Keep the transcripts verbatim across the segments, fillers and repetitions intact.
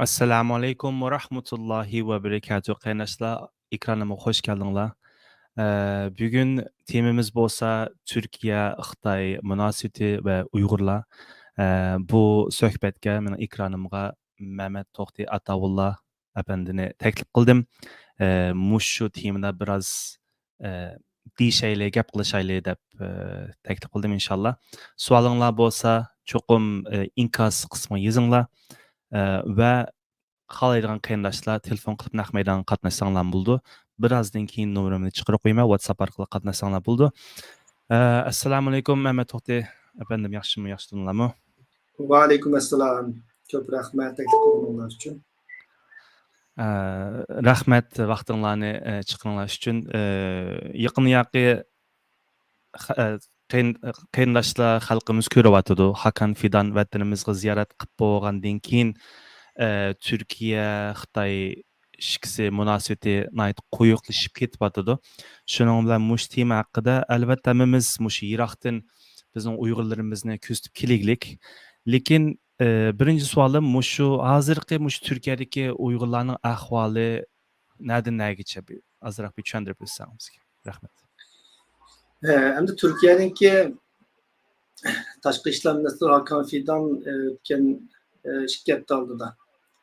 ئەسسالامۇ ئەلەيكۇم ۋە رەھمەتۇللاھى ۋە بەرىكاتۇھ. قېرىنداشلار، ئېكرانىمغا خوش كەلدىڭلار. ئە، بۈگۈن تېمىمىز بولسا تۈركىيە، خىتاي مۇناسىۋىتى ۋە ئۇيغۇرلار. ئە، بۇ سۆھبەتكە مېنىڭ ئېكرانىمغا مەمەت توختى ئاتاۋۇللا ئەپەندىنى تەكلىپ قىلدىم. ئە، مۇشۇ تېمىدا بىراز، ئە، دېيىشەيلى، گەپ قىلىشايلى دەپ، ئە، تەكلىپ قىلدىم، ئىنشاللا. سوئالىڭلار بولسا، چوقۇم، ئە، ئىنكاس قىسمىغا يېزىڭلار. ئە، ۋە خالايدىغان قېرىنداشلار تېلېفون قىلىپ نەق مەيدانغا قاتناشساڭلارمۇ بولىدۇ. بىرازدىن كېيىن نومۇرۇمنى چىقىرىپ قويىمەن، ۋاتساپ ئارقىلىق قاتناشساڭلار بولىدۇ. ئە، ئەسسالامۇ ئەلەيكۇم، مەمەت توختى ئەپەندىم، ياخشىمۇ، ياخشى تۇردۇڭلارمۇ؟ ۋەئەلەيكۇم ئەسسالام. كۆپ رەھمەت تەكلىپ قىلغىنىڭلار ئۈچۈن. ئە، رەھمەت ۋاقتىڭلارنى، ئە، چىقىرىڭلار ئۈچۈن. ئە، يېقىن ياقى خ-، ئە، قېرىن-، قېرىنداشلار، خەلقىمىز كۆرۈۋاتىدۇ. ھاكان فىدان ۋەتىنىمىزگە زىيارەت قىلىپ بولغاندىن كېيىن، ئە، تۈركىيە، خىتاي ئىككىسى مۇناسىۋىتى ناھايىتى قويۇقلىشىپ كېتىۋاتىدۇ. شۇنىڭ بىلەن مۇشۇ تېما ھەققىدە، ئەلۋەتتە، ھەممىمىز مۇشۇ يىراقتىن بىزنىڭ ئۇيغۇرلىرىمىزنى كۆزىتىپ كېلىگلىك. لېكىن، ئە، بىرىنچى سوئالىم مۇشۇ، ھازىرقى مۇشۇ تۈركىيەدىكى ئۇيغۇرلارنىڭ ئەھۋالى نەدىن نەگىچە؟ بىر ئازراق بىر چۈشەندۈرۈپ ئۆتسەڭىز بىزگە. رەھمەت. ئە، ئەمدى تۈركىيەنىڭكى تاشقى ئىشلار مىنىستىرى ھاكان فىدان، ئە، ئۆتكەن، ئە، ئىككى ھەپتە ئالدىدا،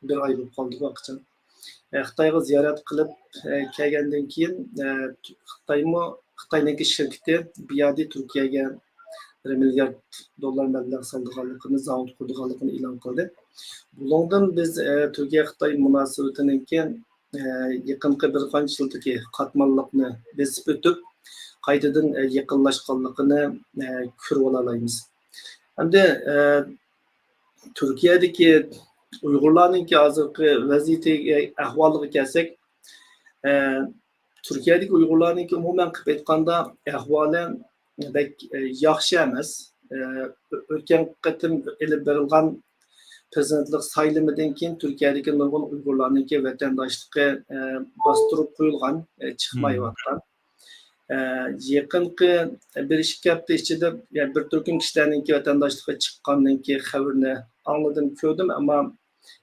بىر ئاي بولۇپ قالدى ۋاقىتچە. ئە، خىتايغا زىيارەت قىلىپ، ئە، كەلگەندىن كېيىن، ئە، خىتايمۇ، خىتاينىڭكى شىركىتى بىيادى تۈركىيەگە بىر مىليارد دوللار مەبلەغ سالىدىغانلىقىنى، زاۋۇت قۇرىدىغانلىقىنى ئېلان قىلدى. بۇنىڭدىن بىز، ئە، تۈركىيە-خىتاي مۇناسىۋىتىنىڭكى ئە، يېقىنقى بىر قانچە يىلدىكى قاتماللىقنى بېسىپ ئۆتۈپ، قايتىدىن، ئە، يېقىنلاشقانلىقىنى، ئە، كۆرۈۋالالايمىز. ئەمدى، ئە، تۈركىيەدىكى ئۇيغۇرلارنىڭكى ھازىرقى ۋەزىيىتىگە، ئەھۋالىغا كەلسەك، ئە، تۈركىيەدىكى ئۇيغۇرلارنىڭكى ئومۇمەن قىلىپ ئېيتقاندا ئەھۋالى بەك، ئە، ياخشى ئەمەس. ئە، ئۆ-، ئۆتكەن قېتىم ئېلىپ بېرىلغان پىرېزىدېنتلىق سايلىمىدىن كېيىن تۈركىيەدىكى نۇرغۇن ئۇيغۇرلارنىڭكى ۋەتەنداشلىقى، ئە، باستۇرۇپ قويۇلغان، ئە، چىقمايۋاتقان. ئە، يېقىنقى بىر ئىككى ھەپتە ئىچىدە، يەنى بىر تۈركۈم كىشىلەرنىڭكى ۋەتەنداشلىقى چىققاندىن كېيىن خەۋىرىنى ئاڭلىدىم، كۆردۈم، ئەمما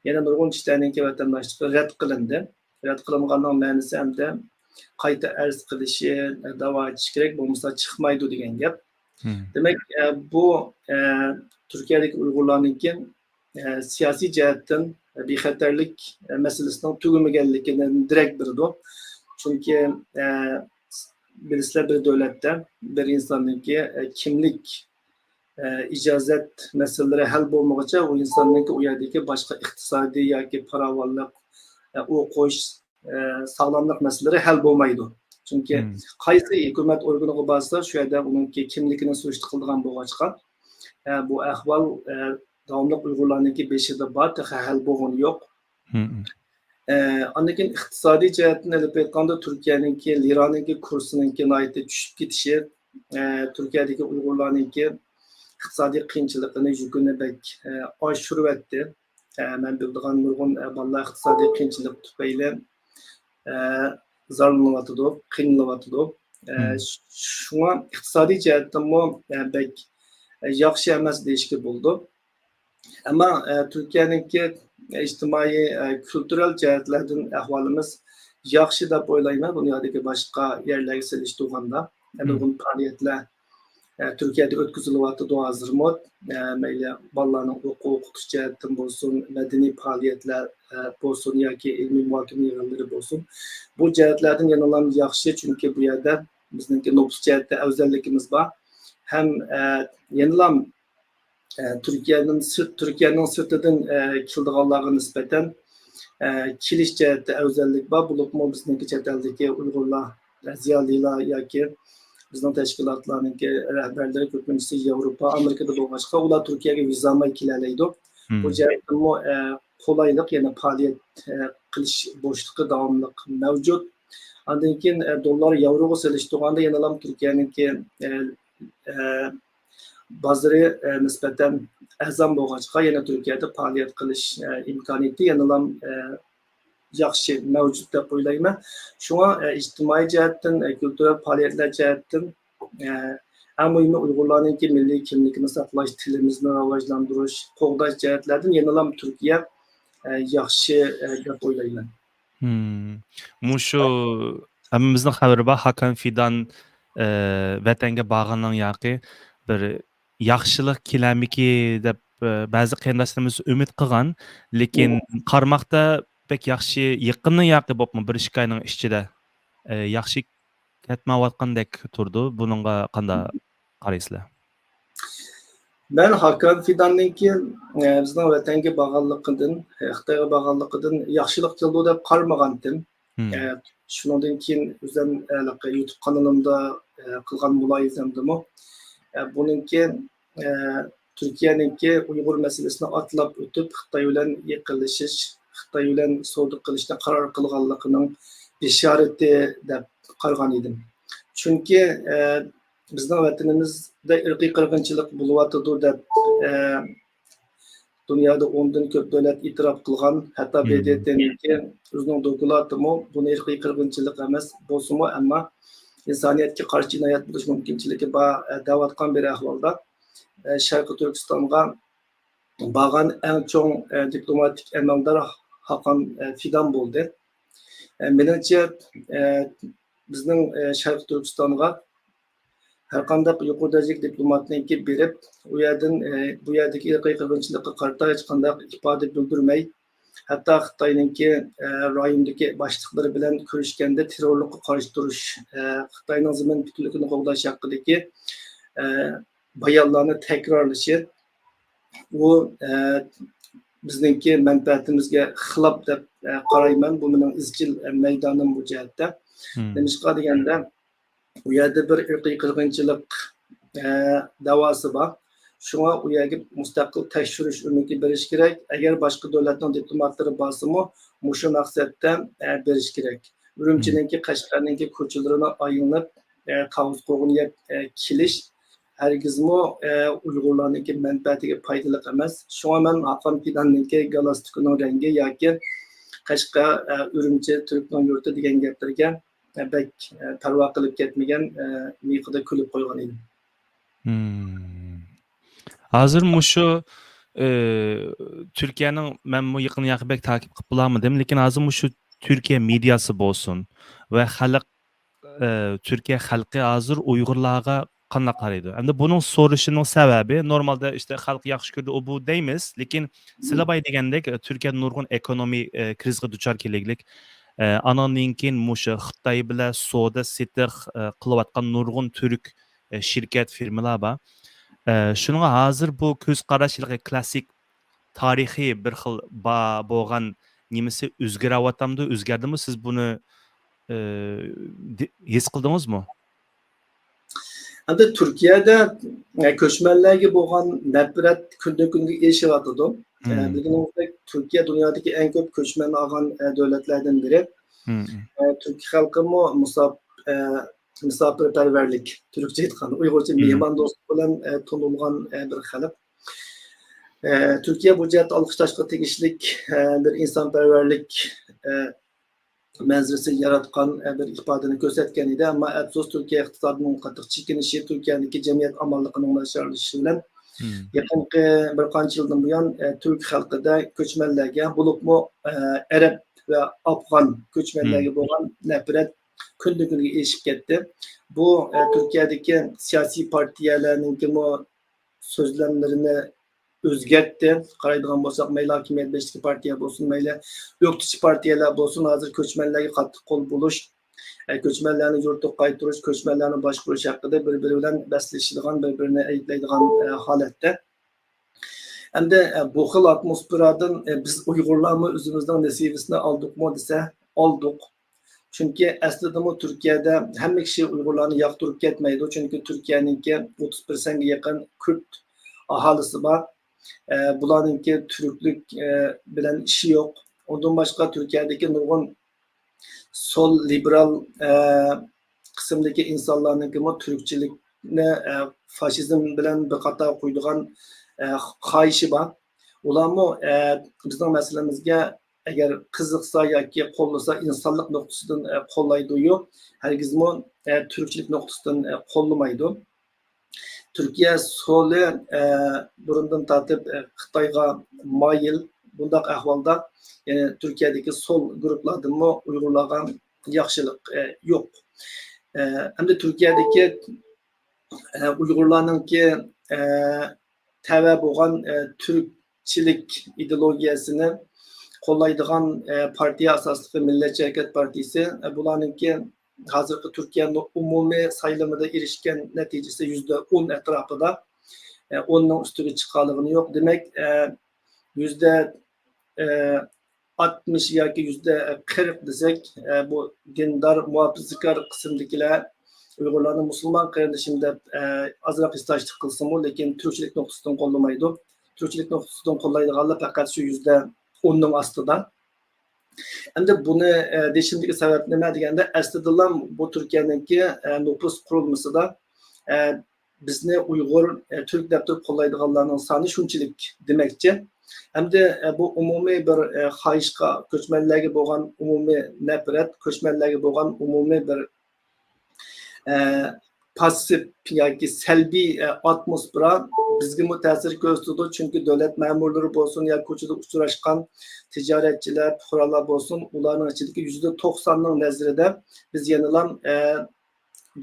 يەنە نۇرغۇن كىشىلەرنىڭكى ۋەتەنداشلىقى رەت قىلىندى. رەت قىلىنغاننىڭ مەنىسى ئەمدى قايتا ئەرز قىلىشى، دەۋا ئېچىش كېرەك، بولمىسا چىقمايدۇ دېگەن گەپ. مم. دېمەك، ئە، بۇ، ئە، تۈركىيەدىكى ئۇيغۇرلارنىڭكى، ئە، سىياسىي جەھەتتىن بىخەتەرلىك، ئە، مەسىلىسىنىڭ تۈگىمىگەنلىكىدىن دېرەك بېرىدۇ. چۈنكى، ئە، بىلىسىلەر، بىر دۆلەتتە بىر ئىنساننىڭكى، ئە، كىملىك ئە، ئىجازەت مەسىلىلىرى ھەل بولمىغۇچە، ئۇ ئىنساننىڭكى ئۇ يەردىكى باشقا ئىقتىسادىي ياكى پاراۋانلىق، ئە، ئوقۇش، ئە، ساغلاملىق مەسىلىلىرى ھەل بولمايدۇ. چۈنكى مم. قايسى ھۆكۈمەت ئورگىنىغا بارسا، شۇ يەردە ئۇنىڭكى كىملىكىنى سۈرۈشتە قىلىدىغان بولغاچقا، ئە، بۇ ئەھۋال، ئە، داۋاملىق ئۇيغۇرلارنىڭكى بېشىدا بار، تېخى ھەل بولغىنى يوق. مم. ئە، ئاندىن كېيىن ئىقتىسادىي جەھەتتىن ئېلىپ ئېيتقاندا، تۈركىيەنىڭكى لىرانىڭكى كۇرسىنىڭكى ناھايىتى چۈشۈپ كېتىشى، ئە، تۈركىيەدىكى ئۇيغۇرلارنىڭكى ئىقتىسادىي قىيىنچىلىقىنى، يۈكىنى بەك، ئە، ئاشۇرۇۋەتتى. ئە، مەن بىلىدىغان نۇرغۇن، ئە، بالىلار ئىقتىسادىي قىيىنچىلىق تۈپەيلى، ئە، زارلىنىۋاتىدۇ، قىينىلىۋاتىدۇ. ئە، مم. شۇڭا ئىقتىسادىي جەھەتتىنمۇ، ئە، بەك، ئە، ياخشى ئەمەس دېيىشكە بولىدۇ. ئەمما، ئە، تۈركىيەنىڭكى ئىجتىمائىي، ئە، كۈلتۈرەل جەھەتلەردىن ئەھۋالىمىز ياخشى دەپ ئويلايمەن، دۇنيادىكى باشقا يەرلەرگە سېلىشتۇرغاندا. مم. نۇرغۇن پائالىيەتلەر، ئە، تۈركىيەدە ئۆتكۈزۈلۈۋاتىدۇ ھازىرمۇ. ئە، مەيلى بالىلارنىڭ ئوقۇ-، ئوقۇتۇش جەھەتتىن بولسۇن، مەدەنىي پائالىيەتلەر، ئە، بولسۇن ياكى ئىلمىي مۇھاكىمە يىغىنلىرى بولسۇن. بۇ جەھەتلەردىن يەنىلا ياخشى، چۈنكى بۇ يەردە بىزنىڭكى نوپۇس جەھەتتە ئەۋزەللىكىمىز بار. ھەم، ئە، يەنىلا ئە، تۈركىيەدىن سىرت، تۈركىيەنىڭ سىرتىدىن، ئە، كېلىدىغانلارغا نىسبەتەن، ئە، كېلىش جەھەتتە ئەۋزەللىك بار. بولۇپمۇ بىزنىڭكى چەت ئەلدىكى ئۇيغۇرلار، ئە، زىيالىيلار ياكى بىزنىڭ تەشكىلاتلارنىڭكى رەھبەرلىرى كۆپىنچىسى ياۋروپا، ئامېرىكىدا بولغاچقا، ئۇلار تۈركىيەگە ۋىزا ئالماي كېلەلەيدۇ. بۇ مم. جەھەتتىنمۇ، ئە، قولايلىق، يەنە پائالىيەت، ئە، قىلىش بوشلۇقى داۋاملىق مەۋجۇت. ئاندىن كېيىن، ئە، دوللار ياۋروغا سېلىشتۇرغاندا يەنىلا تۈركىيەنىڭكى، ئە، ئە، بازىرى، ئە، نىسبەتەن ئەرزان بولغاچقا، يەنە تۈركىيەدە پائالىيەت قىلىش، ئە، ئىمكانىيىتى يەنىلام، ئە، ياخشى مەۋجۇت دەپ ئويلايمەن. شۇڭا، ئە، ئىجتىمائىي جەھەتتىن، ئە، كۈلتۈرەل پائالىيەتلەر جەھەتتىن، ئە، ئەڭ مۇھىمى ئۇيغۇرلارنىڭكى مىللىي كىملىكىنى ساقلاش، تىلىمىزنى راۋاجلاندۇرۇش، قوغداش جەھەتلەردىن يەنىلام تۈركىيە ئە، ياخشى، ئە، دەپ ئويلايمەن. مم. مۇشۇ ھەممىمىزنىڭ خەۋىرى بار، ھاكان فىدان، ئە، ۋەتەنگە بارغاننىڭ ياقى بىر ياخشىلىق كېلەرمىكى دەپ، ئە، بەزى قېرىنداشلىرىمىز ئۈمىد قىلغان. لېكىن مم. قارىماقتا بەك ياخشى، يېقىننىڭ ياقى بوپمۇ بىر ئىككى ئاينىڭ ئىچىدە، ئە، ياخشى كەتمەيۋاتقاندەك تۇرىدۇ. بۇنىڭغا قانداق قارايسىلەر؟ مەن ھاكان فىداننىڭكى، ئە، بىزنىڭ ۋەتەنگە بارغانلىقىدىن، ئە، خىتايغا بارغانلىقىدىن ياخشىلىق كېلىدۇ دەپ قارىمىغانتىم. مم. ئە، شۇنىڭدىن كېيىن ئۆزۈم، ئە، ھېلىقى يۇتۇب قانىلىمدا، ئە، قىلغان مۇلاھىزەمدىمۇ، ئە، بۇنىڭكى، ئە، تۈركىيەنىڭكى ئۇيغۇر مەسىلىسىنى ئاتلاپ ئۆتۈپ، خىتاي بىلەن يېقىنلىشىش، خىتاي بىلەن سودا قىلىشنى قارار قىلغانلىقىنىڭ بېشارىتى دەپ قارىغان ئىدىم. چۈنكى، ئە، بىزنىڭ ۋەتىنىمىزدە ئىرقىي قىرغىنچىلىق بولۇۋاتىدۇ دەپ، ئە، دۇنيادا ئوندىن كۆپ دۆلەت ئېتىراپ قىلغان، ھەتتا مم. ب د ت نىڭكى ئۆزىنىڭ دوكلاتىمۇ بۇنى ئىرقىي قىرغىنچىلىق ئەمەس، بولسىمۇ، ئەمما ئىنسانىيەتكە قارشى جىنايەت بولۇش مۇمكىنچىلىكى بار، ئە، دەۋاتقان بىر ئەھۋالدا، ئە، شەرقىي تۈركىستانغا بارغان ئەڭ چوڭ، ئە، دىپلوماتىك ئەمەلدار ھاكان، ئە، فىدان بولدى. ئە، مېنىڭچە، ئە، بىزنىڭ، ئە، شەرقىي تۈركىستانغا ھەرقانداق يۇقىرى دەرىجىلىك دىپلوماتنىڭكى بېرىپ، ئۇ يەردىن، ئە، بۇ يەردىكى ئىرقىي قىرغىنچىلىققا قارىتا ھېچقانداق ئىپادە بىلدۈرمەي، ھەتتا خىتاينىڭكى، ئە، رايوندىكى باشلىقلىرى بىلەن كۆرۈشكەندە تېررورلۇققا قارشى تۇرۇش، ئە، خىتاينىڭ زېمىن پۈتۈنلۈكىنى قوغداش ھەققىدىكى، ئە، بايانلارنى تەكرارلىشى، ئۇ، ئە، بىزنىڭكى مەنپەئەتىمىزگە خىلاپ دەپ، ئە، قارايمەن. بۇ مېنىڭ ئىزچىل، ئە، مەيدانىم بۇ جەھەتتە. مم. نېمىشقا دېگەندە، ئۇ يەردە بىر ئىرقىي قىرغىنچىلىق، ئە، دەۋاسى بار. شۇڭا ئۇ يەرگە مۇستەقىل تەكشۈرۈش ئۆمىكى بېرىش كېرەك. ئەگەر باشقا دۆلەتنىڭ دىپلوماتلىرى بارسىمۇ، مۇشۇ مەقسەتتە، ئە، بېرىش كېرەك. ئۈرۈمچىنىڭكى، قەشقەرنىڭكى كوچىلىرىنى ئايلىنىپ، ئە، تاۋۇز قوغۇنغا، ئە، كېلىش ھەرگىزمۇ، ئە، ئۇيغۇرلارنىڭكى مەنپەئەتىگە پايدىلىق ئەمەس. شۇڭا مەن ھاكان فىداننىڭكى گالستۇكىنىڭ رەڭگى ياكى قەشقەر، ئە، ئۈرۈمچى تۈركنىڭ يۇرتى دېگەن گەپلىرىگە، ئە، بەك، ئە، پەرۋا قىلىپ كەتمىگەن، ئە، مىيىقىدا كۈلۈپ قويغان ئىدىم. مم. ھازىر مۇشۇ، ئى، تۈركىيەنىڭ، مەنمۇ يېقىن ياقى بەك تاقىپ قىلىپ بولالمىدىم، لېكىن ھازىر مۇشۇ تۈركىيە مېدىياسى بولسۇن ۋە خەلق، ئى، تۈركىيە خەلقى ھازىر ئۇيغۇرلارغا قانداق قارايدۇ؟ ئەمدى بۇنىڭ سورىشىنىڭ سەۋەبى، نورمالدا ئىشتە خەلق ياخشى كۆردى، ئۇ بۇ دەيمىز، لېكىن سىلەر بايا دېگەندەك، تۈركىيە نۇرغۇن ئېكونومىي، ئى، كرىزىسقا دۇچار كېلىگلىك. ئى، ئانىڭدىن كېيىن مۇشۇ خىتاي بىلەن سودا سېتىق، ئى، قىلىۋاتقان نۇرغۇن تۈرك ئە، شىركەت، فىرمىلار بار. ئە، شۇنىڭغا ھازىر بۇ كۆز قاراش ھېلىقى كلاسسىك تارىخىي بىر خىل با-، بولغان نېمىسى ئۆزگىرەۋاتامدۇ، ئۆزگەردىمۇ؟ سىز بۇنى، ئە، دى-، ھېس قىلدىڭىزمۇ؟ ئەمدى تۈركىيەدە، ئە، كۆچمەنلەرگە بولغان نەپرەت كۈندىن-كۈنگە ئېشىۋاتىدۇ. ئە، مم. بىلگىنىڭىزدەك، تۈركىيە دۇنيادىكى ئەڭ كۆپ كۆچمەن ئالغان، ئە، دۆلەتلەردىن بىرى. مم، مم. ئە، تۈرك خەلقىمۇ مۇساپ-، ئە، مۇساپىرپەرۋەرلىك، تۈركچە ئېيتقاندا، ئۇيغۇرچە مم. مېھماندوستلۇق بىلەن، ئە، تونۇلغان، ئە، بىر خەلق. ئە، تۈركىيە بۇ جەھەتتە ئالقىش تاشقا تېگىشلىك، ئە، بىر ئىنسانپەرۋەرلىك، ئە، مەنزىرىسى ياراتقان، ئە، بىر ئىپادىنى كۆرسەتكەن ئىدى. ئەمما ئەپسۇس، تۈركىيە ئىقتىسادىنىڭ قاتتىق چېكىنىشى، تۈركىيەدىكى جەمئىيەت ئامانلىقىنىڭ ناچارلىشىشى بىلەن مم. يېقىنقى بىر قانچە يىلدىن بۇيان، ئە، تۈرك خەلقىدە كۆچمەنلەرگە، بولۇپمۇ، ئە، ئەرەب ۋە ئافغان كۆچمەنلەرگە مم. بولغان نەپرەت كۈندىن-كۈنگە ئېشىپ كەتتى. بۇ، ئە، تۈركىيەدىكى سىياسىي پارتىيەلەرنىڭكىمۇ سۆزلەملىرىنى ئۆزگەرتتى. قارايدىغان بولساق، مەيلى ھاكىمىيەت بېشىدىكى پارتىيە بولسۇن، مەيلى ئۆكتىچى پارتىيەلەر بولسۇن، ھازىر كۆچمەنلەرگە قاتتىق قول بولۇش، ئە، كۆچمەنلەرنى يۇرتىغا قايتۇرۇش، كۆچمەنلەرنى باشقۇرۇش ھەققىدە بىر-بىرى بىلەن بەسلىشىدىغان، بىر-بىرىنى ئەيىبلەيدىغان، ئە، ھالەتتە. ئەمدى، ئە، بۇ خىل ئاتموسفېرادىن، ئە، بىز ئۇيغۇرلارمۇ ئۆزىمىزنىڭ نېسىۋىسىنى ئالدۇقمۇ دېسە، ئالدۇق. چۈنكى ئەسلىدىمۇ تۈركىيەدە ھەممە كىشى ئۇيغۇرلارنى ياقتۇرۇپ كەتمەيدۇ، چۈنكى تۈركىيەنىڭكى ئوتتۇز پىرسەنتكە يېقىن كۈرد ئاھالىسى بار. ئە، بۇلارنىڭكى تۈركلۈك، ئە، بىلەن ئىشى يوق. ئۇندىن باشقا، تۈركىيەدىكى نۇرغۇن سول لىبېرال، ئە، قىسىمدىكى ئىنسانلارنىڭكىمۇ تۈركچىلىكنى، ئە، فاشىزم بىلەن بىر قاتارغا قويىدىغان، ئە، خاھىشى بار. ئۇلارمۇ، ئە، بىزنىڭ مەسىلىمىزگە ئەگەر قىزىقسا ياكى قوللىسا، ئىنسانلىق نۇقتىسىدىن، ئە، قوللايدۇيۇ، ھەرگىزمۇ، ئە، تۈركچىلىك نۇقتىسىدىن، ئە، قوللىمايدۇ. تۈركىيە سولى، ئە، بۇرۇندىن تارتىپ، ئە، خىتايغا مايىل، بۇنداق ئەھۋالدا، يەنى تۈركىيەدىكى سول گۇرۇپلاردىنمۇ ئۇيغۇرلارغا ياخشىلىق، ئە، يوق. ئە، ئەمدى تۈركىيەدىكى، ئە، ئۇيغۇرلارنىڭكى، ئە، تەۋە بولغان، ئە، تۈركچىلىك ئىدېئولوگىيەسىنى قوللايدىغان، ئە، پارتىيە ئاساسلىقى مىللەتچى ھەرىكەت پارتىيىسى، ئە، بۇلارنىڭكى ھازىرقى تۈركىيەنىڭ ئومۇمىي سايلىمىدا ئېرىشكەن نەتىجىسى يۈزدە ئون ئەتراپىدا. ئە، ئوننىڭ ئۈستىگە چىققانلىقى يوق. دېمەك، ئە، يۈزدە، ئە، ئاتمىش ياكى يۈزدە قىرىق دېسەك، ئە، بۇ دىندار، مۇھاپىزىتكار قىسىمدىكىلەر ئۇيغۇرلارنى مۇسۇلمان قېرىندىشىم دەپ، ئە، ئازراق ھېسداشلىق قىلسىمۇ، لېكىن تۈركچىلىك نۇقتىسىدىن قوللىمايدۇ. تۈركچىلىك نۇقتىسىدىن قوللايدىغانلار پەقەت شۇ يۈزدە ئوننىڭ ئاستىدا. ئەمدى بۇنى، ئە، دېيىشىمدىكى سەۋەب نېمە دېگەندە، ئەسلىدىنلا بۇ تۈركىيەنىڭكى، ئە، نوپۇس قۇرۇلمىسىدا، ئە، بىزنى ئۇيغۇر، ئە، تۈرك دەپ تۇرۇپ قوللايدىغانلارنىڭ سانى شۇنچىلىك دېمەكچى. ئەمدى، ئە، بۇ ئومۇمىي بىر، ئە، خاھىشقا، كۆچمەنلەرگە بولغان ئومۇمىي نەپرەت، كۆچمەنلەرگە بولغان ئومۇمىي بىر، ئە، پاسسىپ ياكى سەلبىي، ئە، ئاتموسفېرا بىزگىمۇ تەسىر كۆرسىتىدۇ. چۈنكى دۆلەت مەمۇرلىرى بولسۇن يا كوچىدا ئۇچراشقان تىجارەتچىلەر، پۇقرالار بولسۇن، ئۇلارنىڭ ئىچىدىكى يۈزدە توقساننىڭ نەزىرىدە بىز يەنىلا، ئە،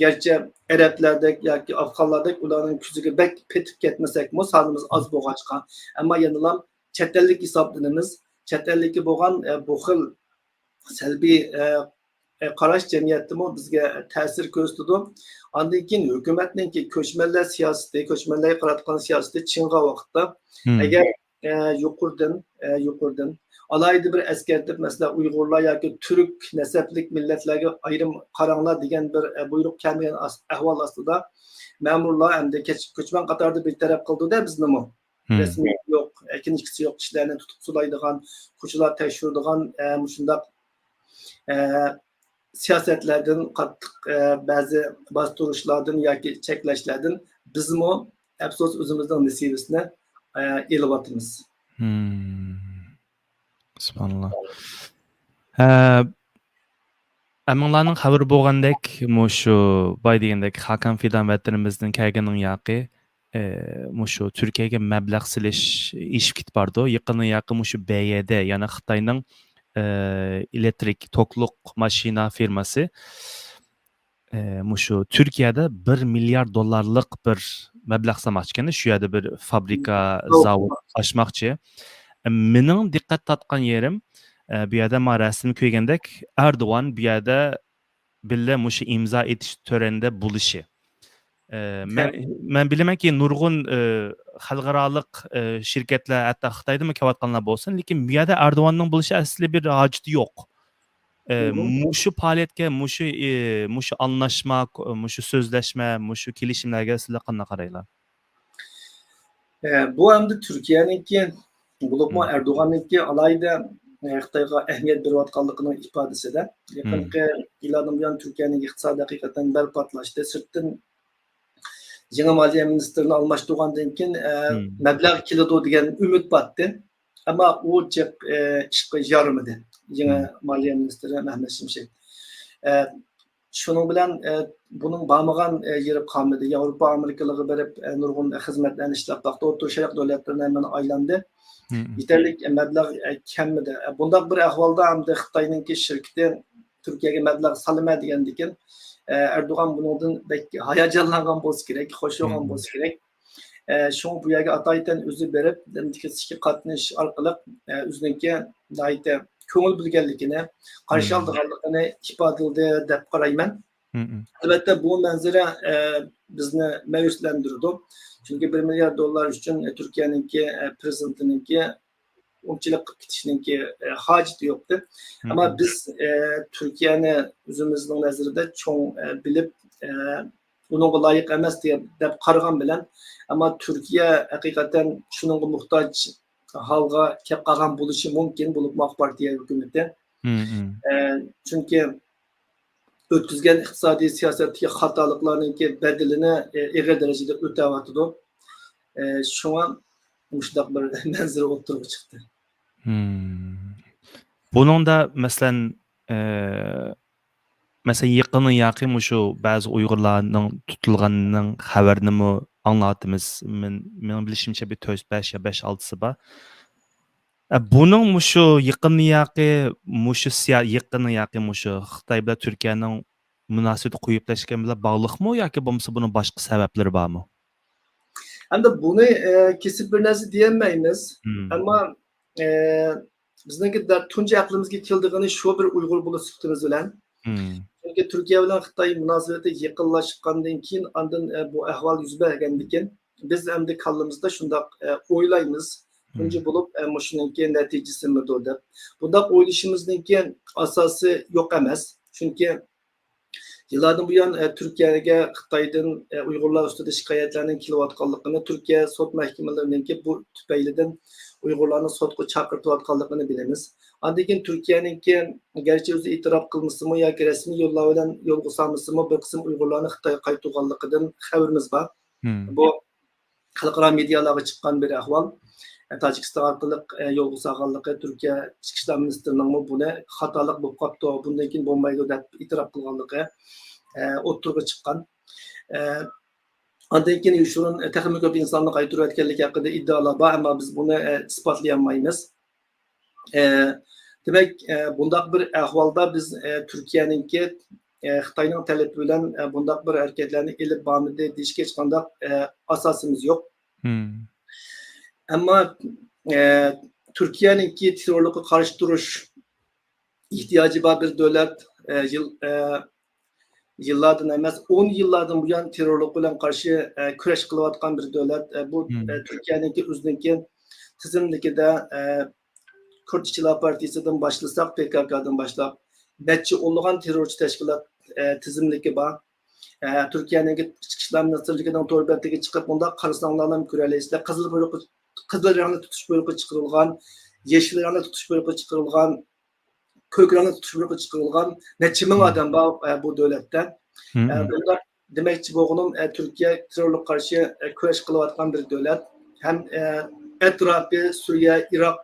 گەرچە ئەرەبلەردەك ياكى ئافغانلاردەك ئۇلارنىڭ كۆزىگە بەك پېتىپ كەتمىسەكمۇ، سانىمىز ئاز بولغاچقا، ئەمما يەنىلا چەت ئەللىك ھېسابلىنىمىز. چەت ئەللىككە بولغان، ئە، بۇ خىل سەلبىي، ئە، ئە، قاراش جەمئىيەتتىمۇ بىزگە تەسىر كۆرسىتىدۇ. ئاندىن كېيىن ھۆكۈمەتنىڭكى كۆچمەنلەر سىياسىتى، كۆچمەنلەرگە قاراتقان سىياسىتى چىڭىغان ۋاقىتتا، ئەگەر، ئە، يۇقىرىدىن، ئە، يۇقىرىدىن ئالاھىدە بىر ئەسكەرتىپ، مەسىلەن، ئۇيغۇرلار ياكى تۈرك نەسەبلىك مىللەتلەرگە ئايرىم قاراڭلار دېگەن بىر، ئە، بۇيرۇق كەلمىگەن ئەس-، ئەھۋال ئاستىدا مەمۇرلار ئەمدى كەچ-، كۆچمەن قاتارىدا بىر تەرەپ قىلدى-دە بىزنىمۇ. مم. رەسمىي يوق، ئە، كىنىشكىسى يوق كىشىلەرنى تۇتۇپ سولايدىغان، كوچىلار تەكشۈرىدىغان، ئە، مۇشۇنداق، ئە، سىياسەتلەردىن، قاتتىق، ئە، بەزى باستۇرۇشلاردىن ياكى چەكلەشلەردىن بىزمۇ، ئەپسۇس، ئۆزىمىزنىڭ نېسىۋىسىنى، ئە، ئېلىۋاتىمىز. مم. سۇبھاناللا. ئە، ھەممىڭلارنىڭ خەۋىرى بولغاندەك، مۇشۇ باي دېگەندەك خاكان فىدان ۋەتىنىمىزدىن كەلگىنىڭ ياقى، ئە، مۇشۇ تۈركىيەگە مەبلەغ سېلىش ئېشىپ كېتىپ بارىدۇ. يېقىننىڭ ياقى مۇشۇ بېيەدە، يەنى خىتاينىڭ، ئە، ئېلېكترىك توكلۇق ماشىنا فىرماسى، ئە، مۇشۇ تۈركىيەدە بىر مىليارد دوللارلىق بىر مەبلەغ سالماقچىكەن، شۇ يەردە بىر فابرىكا، مم، زاۋۇت ئاچماقچى. ئە، مېنىڭ دىققەت تارتقان يېرىم، ئە، بۇ يەردە مانا رەسىمنى كۆرگەندەك، ئەردوغان بۇ يەردە بىللە مۇشۇ ئىمزا ئېتىش تۆرىنىدە بولۇشى. ئە، مەن، مەن بىلىمەنكى، نۇرغۇن، ئە، خەلقئارالىق، ئە، شىركەتلەر، ھەتتا خىتايدىنمۇ كېلىۋاتقانلار بولسۇن، لېكىن بۇ يەردە ئەردوغاننىڭ بولۇشى ئەسلى بىر ھاجىتى يوق. ئە، مم. مۇشۇ پائالىيەتكە، مۇشۇ، ئە، مۇشۇ ئاڭلاشما، مۇشۇ سۆزلەشمە، مۇشۇ كېلىشىملەرگە سىلەر قانداق قارايلا؟ ئە، بۇ ئەمدى تۈركىيەنىڭكى، بولۇپمۇ مم. ئەردوغاننىڭكى ئالاھىدە، ئە، خىتايغا ئەھمىيەت بېرىۋاتقانلىقىنىڭ ئىپادىسىدە. مم. يېقىنقى يىللاردىن بۇيان تۈركىيەنىڭ ئىقتىسادى ھەقىقەتەن بەل پاتلاشتى. سىرتتىن يېڭى مالىيە مىنىستىرىنى ئالماشتۇرغاندىن كېيىن، ئە، مم. مەبلەغ كېلىدۇ دېگەن ئۈمىد بارتتى. ئەمما ئۇ جىق، ئە، ئىشقا يارىمىدى. يېڭى مم. مالىيە مىنىستىرى مەھمەت شىمشېك. ئە، شۇنىڭ بىلەن، ئە، بۇنىڭ بارمىغان، ئە، يېرى قالمىدى. ياۋروپا، ئامېرىكىلارغا بېرىپ، ئە، نۇرغۇن خىزمەتلەرنى ئىشلەپ باقتى. ئوتتۇرا شەرق دۆلەتلىرىنى ھەممىنى ئايلاندى. مم. يېتەرلىك مەبلەغ، ئە، كەلمىدى. ئە، بۇنداق بىر ئەھۋالدا ئەمدى خىتاينىڭكى شىركىتى تۈركىيەگە مەبلەغ سالىمەن دېگەندىكىن، ئە، ئەردوغان بۇنىڭدىن بەك ھاياجانلانغان بولسا كېرەك، خوش بولغان مم. بولسا كېرەك. ئە، شۇڭا بۇ يەرگە ئاتايىتەن ئۆزى بېرىپ، دېموكراتىكىغا قاتنىشىش ئارقىلىق، ئە، ئۆزىنىڭكى ناھايىتى كۆڭۈل بۆلگەنلىكىنى، قارشى مم. ئالىدىغانلىقىنى ئىپادىلىدى دەپ قارايمەن. مم. ئەلۋەتتە، بۇ مەنزىرە، ئە، بىزنى مەيۈسلەندۈرىدۇ. چۈنكى بىر مىليارد دوللار ئۈچۈن، ئە، تۈركىيەنىڭكى، ئە، پىرېزىدېنتىنىڭكى ئۇنچىلىك قىلىپ كېتىشنىڭكى، ئە، ھاجىتى يوقتى. مم. ئەمما بىز، ئە، تۈركىيەنى ئۆزىمىزنىڭ نەزىرىدە چوڭ، ئە، بىلىپ، ئە، ئۇنىڭغا لايىق ئەمەس دېگەن، دەپ قارىغان بىلەن، ئەمما تۈركىيە ھەقىقەتەن شۇنىڭغا موھتاج ھالغا كەپ قالغان بولۇشى مۇمكىن، بولۇپمۇ ئاق پارتىيە ھۆكۈمىتى. مم، مم. ئە، چۈنكى ئۆتكۈزگەن ئىقتىسادىي سىياسەتتىكى خاتالىقلارنىڭكى بەدىلىنى، ئە، ئېغىر دەرىجىدە ئۆتەۋاتىدۇ. ئە، شۇڭا مۇشۇنداق بىر مەنزىرە ئوتتۇرىغا چىقتى. مم. بۇنىڭدا، مەسىلەن، ئە، مەسىلەن، يېقىندىن ياقى مۇشۇ بەزى ئۇيغۇرلارنىڭ تۇتۇلغىنىنىڭ خەۋىرىنىمۇ ئاڭلاۋاتىمىز. مېنىڭ بىلىشىمچە، بىر تۆت، بەش يا بەش، ئالتىسى بار. ئە، بۇنىڭ مۇشۇ يېقىن ياقى، مۇشۇ سىيا-، يېقىن ياقى مۇشۇ خىتاي بىلەن تۈركىيەنىڭ مۇناسىۋىتى قويۇپلاشكان بىلەن باغلىقمۇ ياكى بولمىسا بۇنىڭ باشقا سەۋەبلىرى بارمۇ؟ ئەمدى بۇنى، ئە، كېسىپ بىر نەرسە دېيەلمەيمىز. مم. ئەمما، ئە، بىزنىڭكى دە-، تۇنجى ئەقلىمىزگە كېلىدىغىنى شۇ بىر ئۇيغۇر بولۇش سۈپىتىمىز بىلەن. مم. چۈنكى تۈركىيە بىلەن خىتاي مۇناسىۋىتى يېقىنلاشقاندىن كېيىن، ئاندىن، ئە، بۇ ئەھۋال يۈز بەرگەندىن كېيىن، بىز ئەمدى كاللىمىزدا شۇنداق، ئە، ئويلايمىز. مم. تۇنجى بولۇپ، ئە، مۇشۇنىڭكى نەتىجىسىمىدۇ دەپ. بۇنداق ئويلىشىمىزنىڭكى ئاساسى يوق ئەمەس. چۈنكى يىللاردىن بۇيان، ئە، تۈركىيەگە خىتايدىن، ئە، ئۇيغۇرلار ئۈستىدە شىكايەتلەرنىڭ كېلىۋاتقانلىقىنى، تۈركىيە سوت مەھكىمىلىرىنىڭكى بۇ تۈپەيلىدىن ئۇيغۇرلارنى سوتقا چاقىرتىۋاتقانلىقىنى بىلىمىز. ئاندىن كېيىن تۈركىيەنىڭكى گەرچە ئۆزى ئېتىراپ قىلمىسىمۇ ياكى رەسمىي يوللار بىلەن يولغا سالمىسىمۇ، بىر قىسىم ئۇيغۇرلارنى خىتايغا قايتۇرغانلىقىدىن خەۋىرىمىز بار. مم. بۇ خەلقئارا مېدىيالارغا چىققان بىر ئەھۋال. ئە، تاجىكىستان ئارقىلىق، ئە، يولغا سالغانلىقى، تۈركىيە ئىچكى ئىشلار مىنىستىرىنىڭمۇ بۇنى خاتالىق بولۇپ قاپتۇ، بۇندىن كېيىن بولمايدۇ دەپ ئېتىراپ قىلغانلىقى، ئە، ئوتتۇرىغا چىققان. ئە، ئاندىن كېيىن يوشۇرۇن، ئە، تېخىمۇ كۆپ ئىنساننى قايتۇرۇۋەتكەنلىكى ھەققىدە ئىدىئالار بار، ئەمما بىز بۇنى، ئە، ئىسپاتلىيالمايمىز. ئە، دېمەك، ئە، بۇنداق بىر ئەھۋالدا بىز، ئە، تۈركىيەنىڭكى، ئە، خىتاينىڭ تەلىپى بىلەن، ئە، بۇنداق بىر ھەرىكەتلەرنى ئېلىپ بارمىدى دېيىشكە ھېچقانداق، ئە، ئاساسىمىز يوق. مم. ئەمما، ئە، تۈركىيەنىڭكى تېررورلۇققا قارشى تۇرۇش ئېھتىياجى بار بىر دۆلەت، ئە، يىل-، ئە، يىللاردىن ئەمەس، ئون يىللاردىن بۇيان تېررورلۇق بىلەن قارشى، ئە، كۈرەش قىلىۋاتقان بىر دۆلەت. ئە، بۇ، مم. ئە، تۈركىيەنىڭكى ئۆزىنىڭكى تىزىملىكىدە، ئە، كۇرد ئىشچىلار پارتىيىسىدىن باشلىساق، پى كاكادىن باشلاپ، نەچچە ئونلىغان تېررورچى تەشكىلات، ئە، تىزىملىكى بار. ئە، تۈركىيەنىڭكى ئىچكى ئىشلار مىنىستىرلىكىنىڭ تور بەتلىكىگە چىقىپ، مۇنداق قارىساڭلارلا كۆرەلەيسىلەر. قىزىل بۇيرۇقى، قىزىل رەڭنى تۇتۇش بۇيرۇقى چىقىرىلغان، يېشىل رەڭنى تۇتۇش بۇيرۇقى چىقىرىلغان، كۆك رەڭنى تۇتۇش بۇيرۇقى چىقىرىلغان نەچچە مىڭ مم. ئادەم بار، ئە، بۇ دۆلەتتە. مم. ئە، بۇنداق دېمەكچى بولغىنىم، ئە، تۈركىيە تېررورلۇققا قارشى، ئە، كۈرەش قىلىۋاتقان بىر دۆلەت. ھەم، ئە، ئەتراپى سۈرىيە، ئىراق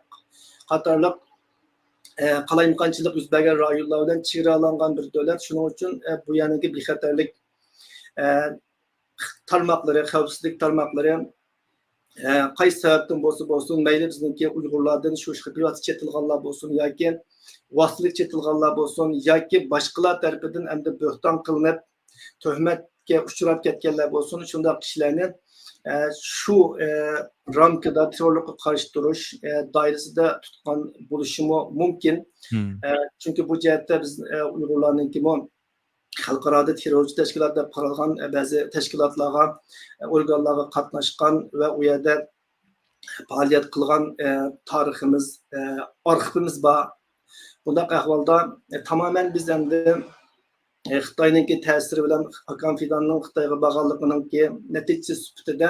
قاتارلىق، ئە، قالايمىقانچىلىق يۈز بەرگەن رايونلار بىلەن چېگرالانغان بىر دۆلەت. شۇنىڭ ئۈچۈن، ئە، بۇ يەرنىڭكى بىخەتەرلىك، ئە، تارماقلىرى، خەۋپسىزلىك تارماقلىرى، ئە، قايسى سەۋەبتىن بولسا بولسۇن، مەيلى بىزنىڭكى ئۇيغۇرلاردىن شۇ پىۋاتى چېتىلغانلار بولسۇن ياكى ۋاسىتىلىك چېتىلغانلار بولسۇن ياكى باشقىلار تەرىپىدىن ئەمدى بۆھتان قىلىنىپ، تۆھمەتكە ئۇچراپ كەتكەنلەر بولسۇن، شۇنداق كىشىلەرنى، ئە، شۇ، ئە، رامكىدا تېررورلۇققا قارشى تۇرۇش، ئە، دائىرىسىدە تۇتقان بولۇشىمۇ مۇمكىن. مم. ئە، چۈنكى بۇ جەھەتتە بىز، ئە، ئۇيغۇرلارنىڭكىمۇ خەلقئارادا تېررورچى تەشكىلات دەپ قارالغان، ئە، بەزى تەشكىلاتلارغا، ئە، ئورگانلارغا قاتناشقان ۋە ئۇ يەردە پائالىيەت قىلغان، ئە، تارىخىمىز، ئە، ئارخىپىمىز بار. بۇنداق ئەھۋالدا، ئە، تامامەن بىز ئەمدى، ئە، خىتاينىڭكى تەسىرى بىلەن ھاكان فىداننىڭ خىتايغا بارغانلىقىنىڭكى نەتىجىسى سۈپىتىدە،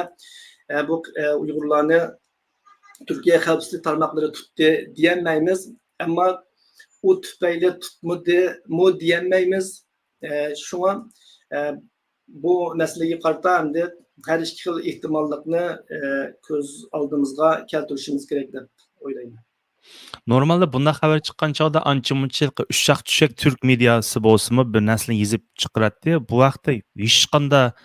ئە، بۇ، ئە، ئۇيغۇرلارنى تۈركىيە خەۋپسىزلىك تارماقلىرى تۇتتى دېيەلمەيمىز. ئەمما ئۇ تۈپەيلى تۇتمىدىمۇ دېيەلمەيمىز. ئە، شۇڭا، ئە، بۇ مەسىلىگە قارىتا ئەمدى ھەر ئىككى خىل ئېھتىماللىقنى، ئە، كۆز ئالدىمىزغا كەلتۈرۈشىمىز كېرەك دەپ ئويلايمەن. نورمالدا بۇنداق خەۋەر چىققان چاغدا ئانچە-مۇنچە ھېلىقى ئۇششاق-چۈششەك تۈرك مېدىياسى بولسىمۇ بىر نەرسىنى يېزىپ چىقىراتتى. بۇ ھەقتە ھېچقانداق،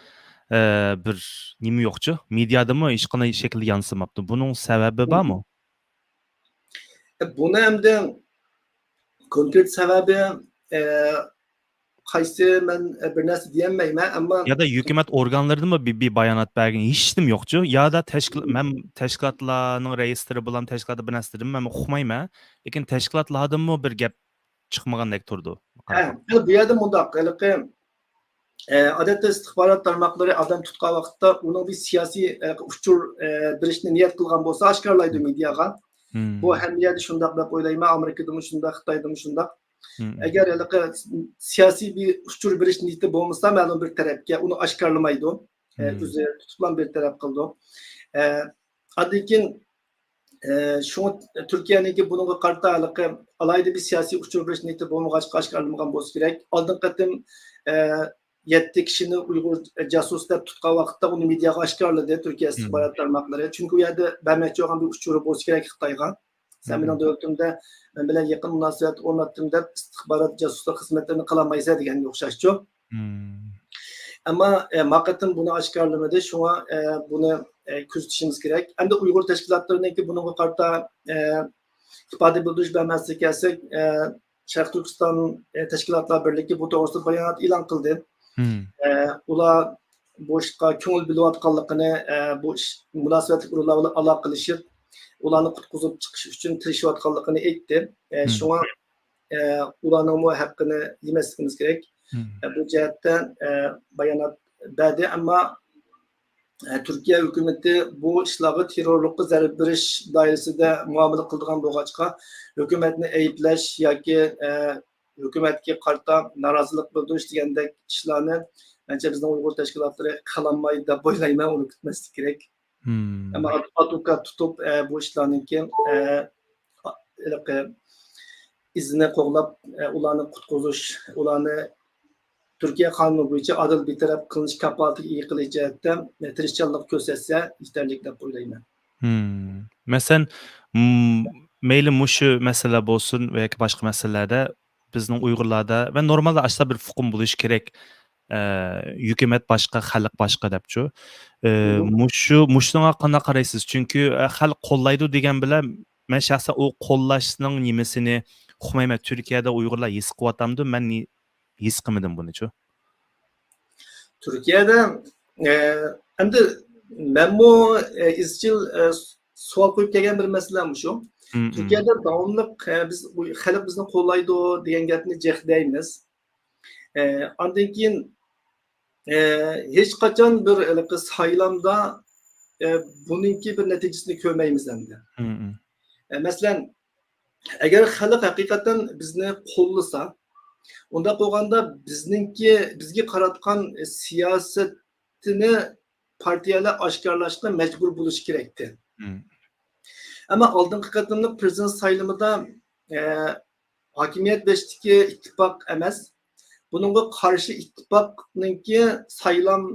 ئە، بىر نېمە يوقچۇ؟ مېدىيادىمۇ ھېچقانداق شەكىلدە يانسىماپتۇ. بۇنىڭ سەۋەبى بارمۇ؟ ئە، بۇنى ئەمدى كونكرېت سەۋەبى، ئە، قايسى، مەن، ئە، بىر نەرسە دېيەلمەيمەن، ئەمما يا دا ھۆكۈمەت ئورگانلىرىدىنمۇ بىر، بىر بايانات بەرگەن ھېچنېمە يوقچۇ؟ يا دا تەشكىل-، مەن تەشكىلاتلارنىڭ رەئىسلىرى بىلەن تەشكىلاتتا بىر نەرسە دېدىم، مەن ئۇقمايمەن. لېكىن تەشكىلاتلاردىنمۇ بىر گەپ چىقمىغاندەك تۇرىدۇ. ھە، بۇ يەردە مۇنداق، ھېلىقى، ئە، ئادەتتە ئىستىخبارات تارماقلىرى ئادەم تۇتقان ۋاقىتتا ئۇنىڭ بىر سىياسىي، ئە، ئۇچۇر، ئە، بېرىشنى نىيەت قىلغان بولسا ئاشكارىلايدۇ مېدىياغا. مم. بۇ ھەممە يەردە شۇنداق دەپ ئويلايمەن، ئامېرىكىدىمۇ شۇنداق، خىتايدىمۇ شۇنداق. مم. ئەگەر ھېلىقى سىياسىي بىر ئۇچۇر بېرىش نىيىتى بولمىسا مەلۇم بىر تەرەپكە، ئۇنى ئاشكارىلىمايدۇ. ئە، مم. ئۆزى تۇتۇپلا بىر تەرەپ قىلىدۇ. ئە، ئاندىن كېيىن، ئە، شۇڭا تۈركىيەنىڭكى بۇنىڭغا قارىتا ھېلىقى ئالاھىدە بىر سىياسىي ئۇچۇر بېرىش نىيىتى بولمىغاچقا ئاشكارىلىمىغان بولسا كېرەك. ئالدىنقى قېتىم، ئە، يەتتە كىشىنى ئۇيغۇر جاسۇس دەپ تۇتقان ۋاقىتتا ئۇنى مېدىياغا ئاشكارىلىدى تۈركىيە مم. ئىستىخبارات تارماقلىرى. چۈنكى ئۇ يەردە بەرمەكچى بولغان بىر ئۇچۇرى بولسا كېرەك خىتايغا. سەن مم. مېنىڭ دۆلىتىمدە مەن بىلەن يېقىن مۇناسىۋەت ئورناتتىم دەپ ئىستىخبارات جاسۇسلۇق خىزمەتلىرىنى قىلالمايسەن دېگەنگە ئوخشاشچۇ. مم. ئەمما، ئە، ما قېتىم بۇنى ئاشكارىلىمىدى. شۇڭا، ئە، بۇنى، ئە، كۆزىتىشىمىز كېرەك. ئەمدى ئۇيغۇر تەشكىلاتلىرىنىڭكى بۇنىڭغا قارىتا، ئە، ئىپادە بىلدۈرۈش بەرمەسلىككە كەلسەك، ئە، شەرقىي تۈركىستان، ئە، تەشكىلاتلار بىرلىكى بۇ توغرىسىدا بايانات ئېلان قىلدى. ئە، ئۇلار بۇ ئىشقا كۆڭۈل بۆلۈۋاتقانلىقىنى، ئە، بۇ ئىش مۇناسىۋەتلىك ئورۇنلار بىلەن ئالاقىلىشىپ، ئۇلارنى قۇتقۇزۇپ چىقىش ئۈچۈن تىرىشىۋاتقانلىقىنى ئېيتتى. ئە، شۇڭا، ئە، ئۇلارنىڭمۇ ھەققىنى يېمەسلىكىمىز كېرەك. ئە، بۇ جەھەتتە، ئە، بايانات بەردى، ئەمما، ئە، تۈركىيە ھۆكۈمىتى بۇ ئىشلارغا تېررورلۇققا زەربە بېرىش دائىرىسىدە مۇئامىلە قىلىدىغان بولغاچقا، ھۆكۈمەتنى ئەيىبلەش ياكى، ئە، ھۆكۈمەتكە قارىتا نارازىلىق بىلدۈرۈش دېگەندەك ئىشلارنى، مەنچە، بىزنىڭ ئۇيغۇر تەشكىلاتلىرى قىلالمايدۇ دەپ ئويلايمەن، ئۇنى كۈتمەسلىك كېرەك. ئەمما ئادۋوكات تۇتۇپ، ئە، بۇ ئىشلارنىڭكى، ئە، ھېلىقى ئىزىنى قوغلاپ، ئە، ئۇلارنى قۇتقۇزۇش، ئۇلارنى تۈركىيە قانۇنى بويىچە ئادىل بىر تەرەپ قىلىنىش كاپالىتىگە ئىگە قىلىش جەھەتتە، ئە، تىرىشچانلىق كۆرسەتسە يېتەرلىك دەپ ئويلايمەن. مەسىلەن، م، مەيلى مۇشۇ مەسىلە بولسۇن ۋە ياكى باشقا مەسىلىلەردە بىزنىڭ ئۇيغۇرلاردا ۋە نورمالدا ئاشۇنداق بىر ئۇقۇم بولۇشى كېرەك. ئە، ھۆكۈمەت باشقا، خەلق باشقا دەپچۇ. ئە، مۇشۇ، مۇشۇنىڭغا قانداق قارايسىز؟ چۈنكى، ئە، خەلق قوللايدۇ دېگەن بىلەن مەن شەخسەن ئۇ قوللاشنىڭ نېمىسىنى ئۇقمايمەن. تۈركىيەدە ئۇيغۇرلار ھېس قىلىۋاتامدۇ؟ مەن نى-، ھېس قىلمىدىم بۇنىچۇ. تۈركىيەدە، ئە، ئەمدى مەنمۇ، ئە، ئىزچىل، ئە، سوئال قويۇپ كەلگەن بىر مەسىلە مۇشۇ. تۈركىيەدە داۋاملىق، ئە، بىز، خەلق بىزنى قوللايدۇ دېگەن گەپنى جىق دەيمىز. ئە، ئاندىن كېيىن، ئە، ھېچقاچان بىر ھېلىقى سايلامدا، ئە، بۇنىڭكى بىر نەتىجىسىنى كۆرمەيمىز ئەمدى. ئە، مەسىلەن، ئەگەر خەلق ھەقىقەتەن بىزنى قوللىسا، ئۇنداق بولغاندا بىزنىڭكى، بىزگە قاراتقان سىياسىتىنى پارتىيەلەر ئاشكارىلاشقا مەجبۇر بولۇشى كېرەكتى. ئەمما ئالدىنقى قېتىملىق پىرېزىدېنت سايلىمىدا، ئە، ھاكىمىيەت بېشىدىكى ئىتتىپاق ئەمەس، بۇنىڭغا قارشى ئىتتىپاقنىڭكى سايلام،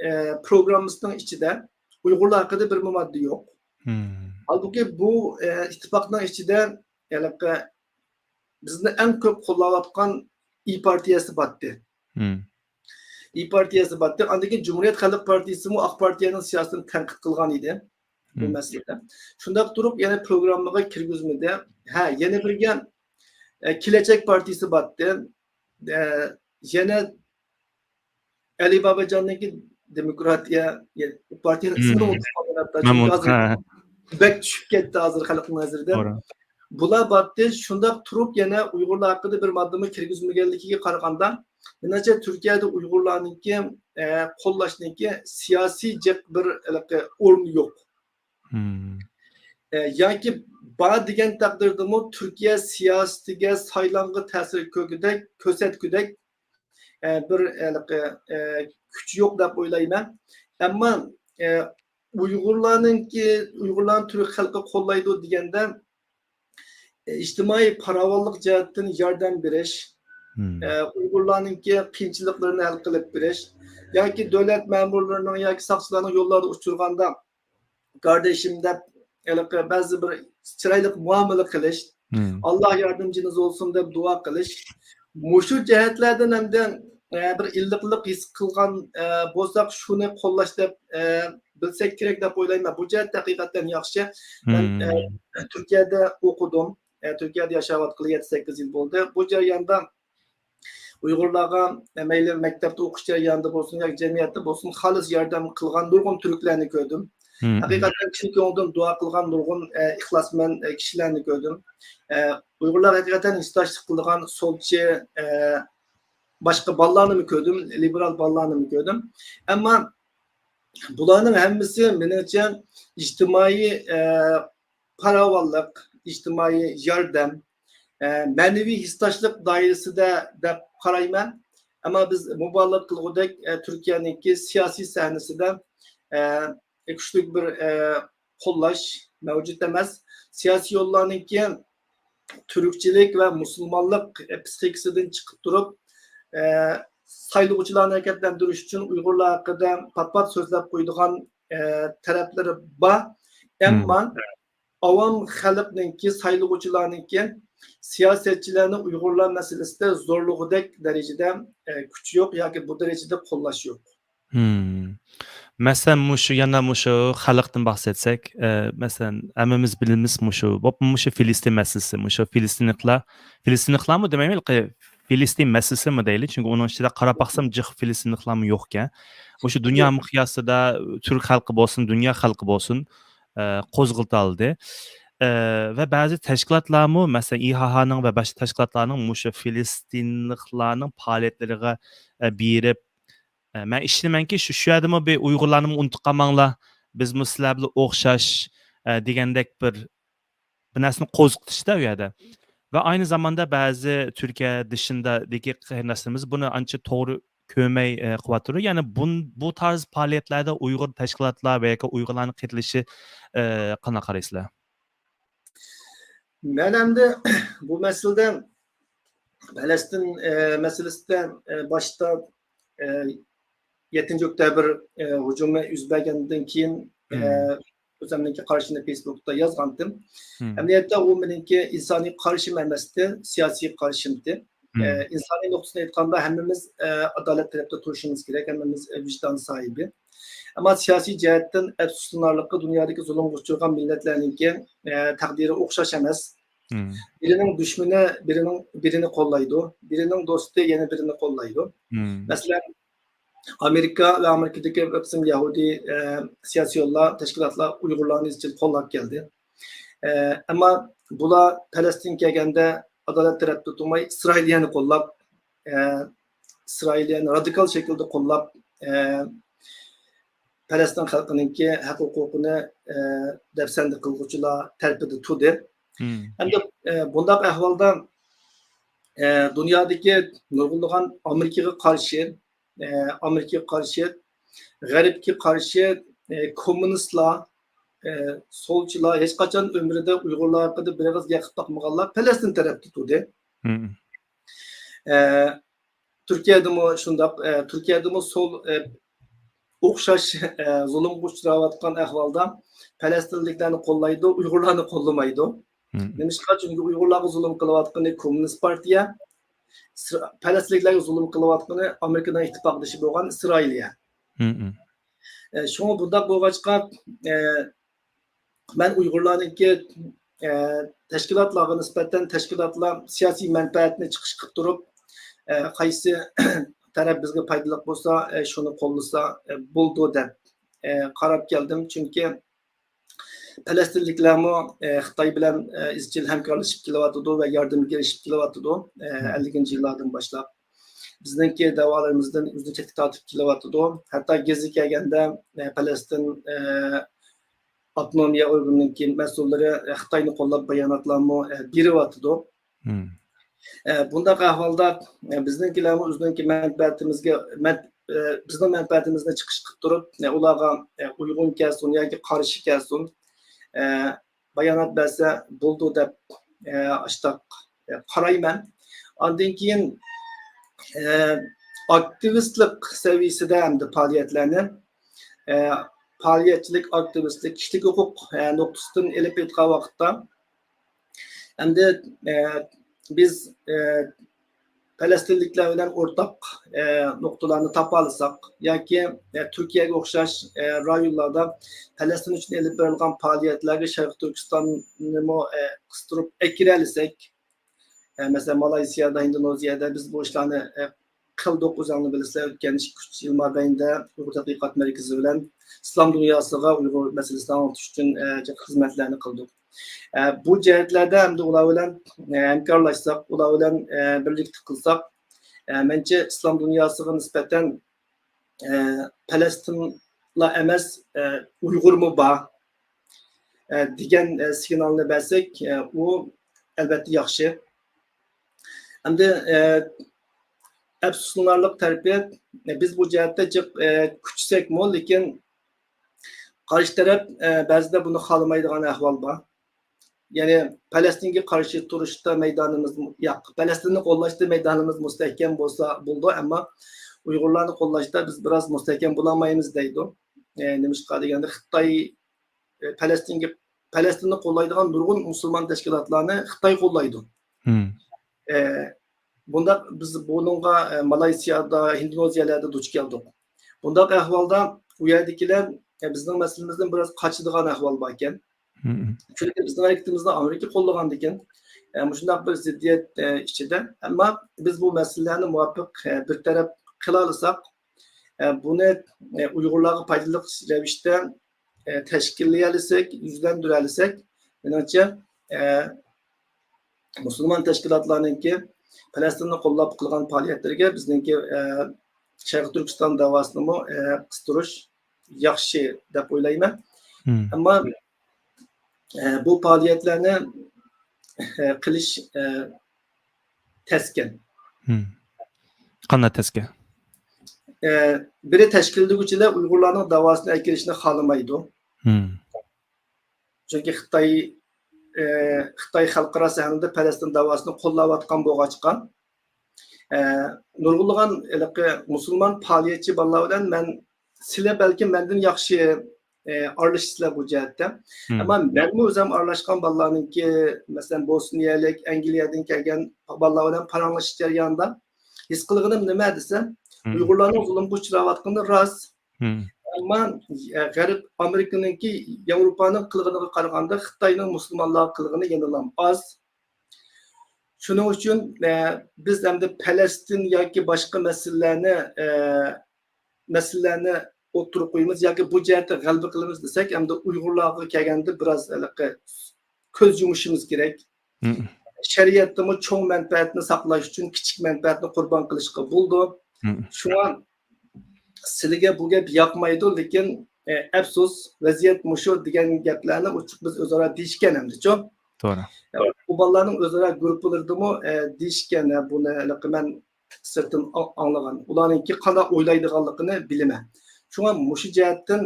ئە، پروگراممىسىنىڭ ئىچىدە ئۇيغۇرلار ھەققىدە بىرمۇ ماددا يوق. ھالبۇكى بۇ، ئە، ئىتتىپاقنىڭ ئىچىدە، ھېلىقى بىزنى ئەڭ كۆپ قوللاۋاتقان ئىيى پارتىيەسى باتتى. ئىيى پارتىيەسى باتتى. ئاندىن كېيىن جۇمھۇرىيەت خەلق پارتىيەسىمۇ ئاق پارتىيەنىڭ سىياسىتىنى تەنقىد قىلغان ئىدى بۇ مەسىلىدە. شۇنداق تۇرۇپ يەنە پروگراممىغا كىرگۈزمىدى. ھە، يەنە بىرگە، ئە، كېلەچەك پارتىيىسى باتتى. ئە، يەنە ئەلى باباجاننىڭكى دېموكراتىيە، يە-، پارتىيەنىڭ ئىسمىنى ئۇنتۇپ قالدىم ھەتتا. چۈنكى ھازىر بەك چۈشۈپ كەتتى ھازىر خەلقنىڭ نەزىرىدە. بۇلار باتتى، شۇنداق تۇرۇپ يەنە ئۇيغۇرلار ھەققىدە بىر ماددىمۇ كىرگۈزمىگەنلىكىگە قارىغاندا، مېنىڭچە تۈركىيەدە ئۇيغۇرلارنىڭكى، ئە، قوللاشنىڭكى سىياسىي جىق بىر ھېلىقى ئورنى يوق. ئە، ياكى بار دېگەن تەقدىردىمۇ تۈركىيە سىياسىتىگە، سايلامغا تەسىر كۆرگۈدەك، كۆرسەتكۈدەك، ئە، بىر ھېلىقى، ئە، كۈچ يوق دەپ ئويلايمەن. ئەمما، ئە، ئۇيغۇرلارنىڭكى، ئۇيغۇرلارنى تۈرك خەلقى قوللايدۇ دېگەندە، ئىجتىمائىي پاراۋانلىق جەھەتتىن ياردەم بېرىش، ئە، ئۇيغۇرلارنىڭكى قىيىنچىلىقلىرىنى ھەل قىلىپ بېرىش ياكى دۆلەت مەمۇرلىرىنىڭ ياكى ساقچىلارنىڭ يوللاردا ئۇچرىغاندا، كاردېشىم دەپ، ھېلىقى بەزى بىر چىرايلىق مۇئامىلە قىلىش، ئاللا ياردىمچىنىز بولسۇن دەپ دۇئا قىلىش، مۇشۇ جەھەتلەردىن ئەمدى، ئە، بىر ئىللىقلىق ھېس قىلغان، ئە، بولساق، شۇنى قوللاش دەپ، ئە، بىلسەك كېرەك دەپ ئويلايمەن. بۇ جەھەتتە ھەقىقەتەن ياخشى. مەن، ئە، تۈركىيەدە ئوقۇدۇم. ئە، تۈركىيەدە ياشاۋاتقىلى يەتتە سەككىز يىل بولدى. بۇ جەرياندا ئۇيغۇرلارغا، ئە، مەيلى مەكتەپتە ئوقۇش جەريانىدا بولسۇن ياكى جەمئىيەتتە بولسۇن، خالىس ياردەم قىلغان نۇرغۇن تۈركلەرنى كۆردۈم. ھەقىقەتەن چىن كۆڭلىدىن دۇئا قىلغان نۇرغۇن، ئە، ئىخلاسمەن، ئە، كىشىلەرنى كۆردۈم. ئە، ئۇيغۇرلار ھەقىقەتەن ھېسداشلىق قىلىدىغان سولچى، ئە، باشقا بالىلارنىمۇ كۆردۈم، لىبېرال بالىلارنىمۇ كۆردۈم. ئەمما بۇلارنىڭ ھەممىسى مېنىڭچە ئىجتىمائىي، ئە، پاراۋانلىق، ئىجتىمائىي ياردەم، ئە، مەنىۋى ھېسداشلىق دائىرىسىدە دەپ قارايمەن. ئەمما بىز مۇبالىغە قىلغۇدەك، ئە، تۈركىيەنىڭكى سىياسىي سەھنىسىدە، ئە، كۈچلۈك بىر، ئە، قوللاش مەۋجۇت ئەمەس. سىياسىي يوللارنىڭكى تۈركچىلىك ۋە مۇسۇلمانلىق، ئە، پسىخىكىسىدىن چىقىپ تۇرۇپ، ئە، سايلىغۇچىلارنى ھەرىكەتلەندۈرۈش ئۈچۈن ئۇيغۇرلار ھەققىدە پات-پات سۆزلەپ قويىدىغان، ئە، تەرەپلىرى بار. ئەمما ئاۋام خەلقنىڭكى، سايلىغۇچىلارنىڭكى سىياسەتچىلەرنى ئۇيغۇرلار مەسىلىسىدە زورلىغۇدەك دەرىجىدە، ئە، كۈچ يوق ياكى بۇ دەرىجىدە قوللاش يوق. مم. مەسىلەن، مۇشۇ، يەنە مۇشۇ خەلقتىن بەھس ئەتسەك، ئە، مەسىلەن، ھەممىمىز بىلىمىز مۇشۇ، بولۇپمۇ مۇشۇ فىلىستىن مەسىلىسى، مۇشۇ فىلىستىنلىقلار، فىلىستىنلىقلارمۇ دېمەيمەن، فىلىستىن مەسىلىسىمۇ دەيلى، چۈنكى ئۇنىڭ ئىچىدە قاراپ باقسام جىق فىلىستىنلىقلارمۇ يوقكەن. مۇشۇ دۇنيا مىقياسىدا تۈرك خەلقى بولسۇن، دۇنيا خەلقى بولسۇن، ئە، قوزغىتالدى. ئە، ۋە بەزى تەشكىلاتلارمۇ، مەسىلەن، ئىھانىڭ ۋە باشقا تەشكىلاتلارنىڭ مۇشۇ فىلىستىنلىقلارنىڭ پائالىيەتلىرىگە، ئە، بېرىپ، ئە، مەن ئىشىنىمەنكى، شۇ، شۇ يەردىمۇ بىر ئۇيغۇرلارنىمۇ ئۇنتۇپ قالماڭلار، بىزمۇ سىلەر بىلەن ئوخشاش، ئە، دېگەندەك بىر، بىر نەرسىنى قوزغىتىشتا ئۇ يەردە. ۋە ئاينى زاماندا بەزى تۈركىيە دېشىندىكى قېرىنداشلىرىمىز بۇنى ئانچە توغرا كۆرمەي، ئە، قىلىۋاتىدۇ. يەنى بۇن-، بۇ تارز پائالىيەتلەردە ئۇيغۇر تەشكىلاتلار ۋە ياكى ئۇيغۇرلارنىڭ قېتىلىشى، ئە، قانداق قارايسىلەر؟ مەن ئەمدى بۇ مەسىلىدە، پەلەستىن، ئە، مەسىلىسىدە، ئە، باشتا، ئە، يەتتىنچى ئۆكتەبىر، ئە، ھۇجۇمى يۈز بەرگەندىن كېيىن، ئە، مم. ئۆزۈمنىڭكى قارىشىمنى فېيسبۇكتا يازغانتىم. مم. ئەمەلىيەتتە ئۇ مېنىڭكى ئىنسانىي قارىشىم ئەمەستى، سىياسىي قارىشىمتى. مم. ئە، ئىنسانىي نۇقتىسىدىن ئېيتقاندا، ھەممىمىز، ئە، ئادالەت تەرەپتە تۇرۇشىمىز كېرەك، ھەممىمىز، ئە، ۋىجدان ساھىبى. ئەمما سىياسىي جەھەتتىن ئەپسۇسلىنارلىقى، دۇنيادىكى زۇلۇمغا ئۇچرىغان مىللەتلەرنىڭكى، ئە، تەقدىرى ئوخشاش ئەمەس. مم. بىرىنىڭ دۈشمىنى بىرىنىڭ، بىرىنى قوللايدۇ، بىرىنىڭ دوستى يەنە بىرىنى قوللايدۇ. مم. مەسىلەن، ئامېرىكا ۋە ئامېرىكىدىكى بىر قىسىم يەھۇدىي، ئە، سىياسىيونلار، تەشكىلاتلار ئۇيغۇرلارنى ئىزچىل قوللاپ كەلدى. ئە، ئەمما بۇلار پەلەستىنگە كەلگەندە ئادالەت تەرەپتە تۇرماي، ئىسرائىلىيەنى قوللاپ، ئە، ئىسرائىلىيەنى رادىكال شەكىلدە قوللاپ، ئە، پەلەستىن خەلقىنىڭكى ھەق ھوقۇقىنى، ئە، دەپسەندە قىلغۇچىلار تەرىپىدە تۇردى. مم. ئەمدى، ئە، بۇنداق ئەھۋالدا، ئە، دۇنيادىكى نۇرغۇنلىغان ئامېرىكىغا قارشى، ئە، ئامېرىكىغا قارشى، غەربكە قارشى، ئە، كوممۇنىستلار، ئە، سولچىلار، ھېچقاچان ئۆمرىدە ئۇيغۇرلار ھەققىدە بىر ئېغىز گەپ قىلىپ باقمىغانلار پەلەستىن تەرەپتە تۇردى. مم. ئە، تۈركىيەدىمۇ شۇنداق، ئە، تۈركىيەدىمۇ سول، ئە، ئوخشاش، ئە، زۇلۇمغا ئۇچراۋاتقان ئەھۋالدا پەلەستىنلىكلەرنى قوللايدۇ، ئۇيغۇرلارنى قوللىمايدۇ. مم. نېمىشقا؟ چۈنكى ئۇيغۇرلارغا زۇلۇم قىلىۋاتقىنى كوممۇنىست پارتىيە، ئىسرا-، پەلەستىنلىكلەرگە زۇلۇم قىلىۋاتقىنى ئامېرىكىنىڭ ئىتتىپاقدىشى بولغان ئىسرائىلىيە. مم. ئە، شۇڭا بۇنداق بولغاچقا، ئە، مەن ئۇيغۇرلارنىڭكى، ئە، تەشكىلاتلارغا نىسبەتەن تەشكىلاتلار سىياسىي مەنپەئەتنى چىقىش قىلىپ تۇرۇپ، ئە، قايسى تەرەپ بىزگە پايدىلىق بولسا، ئە، شۇنى قوللىسا، ئە، بولىدۇ دەپ، ئە، قاراپ كەلدىم. چۈنكى پەلەستىنلىكلەرمۇ، ئە، خىتاي بىلەن، ئە، ئىزچىل ھەمكارلىشىپ كېلىۋاتىدۇ ۋە ياردەمگە ئېرىشىپ كېلىۋاتىدۇ، ئە، مم. ئەللىكىنچى يىللاردىن باشلاپ. بىزنىڭكى دەۋالىرىمىزدىن ئۆزىنى چەتكە تارتىپ كېلىۋاتىدۇ. ھەتتا گېزىتكە كەلگەندە، ئە، پەلەستىن، ئە، ئاپتونومىيە ئورگىنىنىڭكى مەسئۇللىرى، ئە، خىتاينى قوللاپ باياناتلارمۇ، ئە، بېرىۋاتىدۇ. مم. ئە، بۇنداق ئەھۋالدا، ئە، بىزنىڭكىلەرمۇ ئۆزىنىڭكى مەنپەئەتىمىزگە، مەن-، ئە، بىزنىڭ مەنپەئەتىمىزنى چىقىش قىلىپ تۇرۇپ، ئە، ئۇلارغا، ئە، ئۇيغۇن كەلسۇن ياكى قارشى كەلسۇن، ئە، بايانات بەرسە بولىدۇ دەپ، ئە، ئاشتاق، ئە، قارايمەن. ئاندىن كېيىن، ئە، ئاكتىۋىستلىق سەۋىيەسىدە ئەمدى پائالىيەتلەرنى، ئە، پائالىيەتچىلىك، ئاكتىۋىستلىك، كىشىلىك ھوقۇق، ئە، نۇقتىسىدىن ئېلىپ ئېيتقان ۋاقىتتا، ئەمدى، ئە، بىز، ئە، پەلەستىنلىكلەر بىلەن ئورتاق، ئە، نۇقتىلارنى تاپالىساق ياكى، ئە، تۈركىيەگە ئوخشاش، ئە، رايونلاردا پەلەستىن ئۈچۈن ئېلىپ بېرىلغان پائالىيەتلەرگە شەرقىي تۈركىستاننىمۇ، ئە، قىستۇرۇپ ئەكىرەلىسەك، ئە، مەسىلەن، مالايسىيادا، ھىندونېزىيەدە بىز بۇ ئىشلارنى، ئە، قىلدۇق. ئۆزۈڭلار بىلىسىلەر، ئۆتكەن ئىككى، ئۈچ يىل مابەينىدە ئۇيغۇر تەتقىقات مەركىزى بىلەن ئىسلام دۇنياسىغا ئۇيغۇر مەسىلىسىنى ئاڭلىتىش ئۈچۈن، ئە، جىق خىزمەتلەرنى قىلدۇق. ئە، بۇ جەھەتلەردە ئەمدى ئۇلار بىلەن، ئە، ھەمكارلاشساق، ئۇلار بىلەن، ئە، بىرلىكتە قىلساق، ئە، مەنچە ئىسلام دۇنياسىغا نىسبەتەن، ئە، پەلەستىنلا ئەمەس، ئە، ئۇيغۇرمۇ بار، ئە، دېگەن، ئە، سىگنالنى بەرسەك، ئە، ئۇ ئەلۋەتتە ياخشى. ئەمدى، ئە، ئەپسۇسلىنارلىق تەرىپى، ئە، بىز بۇ جەھەتتە جىق، ئە، كۈچىسەكمۇ، لېكىن قارشى تەرەپ، ئە، بەزىدە بۇنى خالىمايدىغان ئەھۋال بار. يەنى پەلەستىنگە قارشى تۇرۇشتا مەيدانىمىز، ياق، پەلەستىننى قوللاشتا مەيدانىمىز مۇستەھكەم بولسا بولىدۇ، ئەمما ئۇيغۇرلارنى قوللاشتا بىز بىراز مۇستەھكەم بولالمايمىز دەيدۇ. ئە، نېمىشقا دېگەندە خىتاي، ئە، پەلەستىنگە، پەلەستىننى قوللايدىغان نۇرغۇن مۇسۇلمان تەشكىلاتلارنى خىتاي قوللايدۇ. مم. ئە، بۇنداق بىز بۇنىڭغا، ئە، مالايسىيادا، ھىندونېزىيەلەردە دۇچ كەلدۇق. بۇنداق ئەھۋالدا، ئۇ يەردىكىلەر، ئە، بىزنىڭ مەسىلىمىزدىن بىراز قاچىدىغان ئەھۋال باركەن. مم. چۈنكى بىزنىڭ ھەرىكىتىمىزنى ئامېرىكا قوللىغاندىكىن، ئە، مۇشۇنداق بىر زىددىيەت، ئە، ئىچىدە. ئەمما بىز بۇ مەسىلىلەرنى مۇۋاپىق، ئە، بىر تەرەپ قىلالىساق، ئە، بۇنى، ئە، ئۇيغۇرلارغا پايدىلىق رەۋىشتە، ئە، تەشكىللىيەلىسەك، يۈزلەندۈرەلىسەك، مېنىڭچە، ئە، مۇسۇلمان تەشكىلاتلارنىڭكى پەلەستىننى قوللاپ قىلغان پائالىيەتلىرىگە بىزنىڭكى، ئە، شەرقىي تۈركىستان داۋاسىنىمۇ، ئە، قىستۇرۇش ياخشى دەپ ئويلايمەن. مم. ئەمما، ئە، بۇ پائالىيەتلەرنى، ئە، قىلىش، ئە، تەسكەن. مم. قانداق تەسكەن؟ ئە، بىرى، تەشكىللىگۈچىلەر ئۇيغۇرلارنىڭ داۋاسىنى ئەكىرىشنى خالىمايدۇ. مم. چۈنكى خىتاي، ئە، خىتاي خەلقئارا سەھنىدە پەلەستىن داۋاسىنى قوللاۋاتقان بولغاچقا، ئە، نۇرغۇنلىغان ھېلىقى مۇسۇلمان پائالىيەتچى بالىلار بىلەن مەن، سىلەر بەلكىم مەندىن ياخشى، ئە، ئارىلىشىسىلەر بۇ جەھەتتە. مم. ئەمما مەنمۇ ئۆزۈم ئارىلاشقان بالىلارنىڭكى، مەسىلەن، بوسنىيەلىك، ئەنگلىيەدىن كەلگەن بالىلار بىلەن پاراڭلىشىش جەريانىدا ھېس قىلغىنىم نېمە دېسە، مم. ئۇيغۇرلارنىڭ زۇلۇمغا ئۇچراۋاتقىنى راست. مم. ئەمما، ئە، غەرب، ئامېرىكىنىڭكى، ياۋروپانىڭ قىلغىنىغا قارىغاندا خىتاينىڭ مۇسۇلمانلارغا قىلغىنى يەنىلا ئاز. شۇنىڭ ئۈچۈن، ئە، بىز ئەمدى پەلەستىن ياكى باشقا مەسىلىلەرنى، ئە، مەسىلىلەرنى ئوتتۇرىغا قويىمىز ياكى بۇ جەھەتتە غەلىبە قىلىمىز دېسەك، ئەمدى ئۇيغۇرلارغا كەلگەندە بىراز ھېلىقى كۆز يۇمۇشىمىز كېرەك. مم. شەرىئەتتىمۇ چوڭ مەنپەئەتنى ساقلاش ئۈچۈن كىچىك مەنپەئەتنى قۇربان قىلىشقا بولىدۇ. مم. شۇڭا سىلىگە بۇ گەپ ياقمايدۇ، لېكىن، ئە، ئەپسۇس، ۋەزىيەت مۇشۇ دېگەن گەپلەرنى ئوچۇق بىز ئۆزئارا دېيىشكەن ئەمدىچۇ. توغرا. ئە، بۇ بالىلارنىڭ ئۆزئارا گۇرۇپپىلىرىدىمۇ، ئە، دېيىشكەن، ئە، بۇنى ھېلىقى مەن سىرتتىن ئاڭ-، ئاڭلىغان. ئۇلارنىڭكى قانداق ئويلايدىغانلىقىنى بىلىمەن. شۇڭا مۇشۇ جەھەتتىن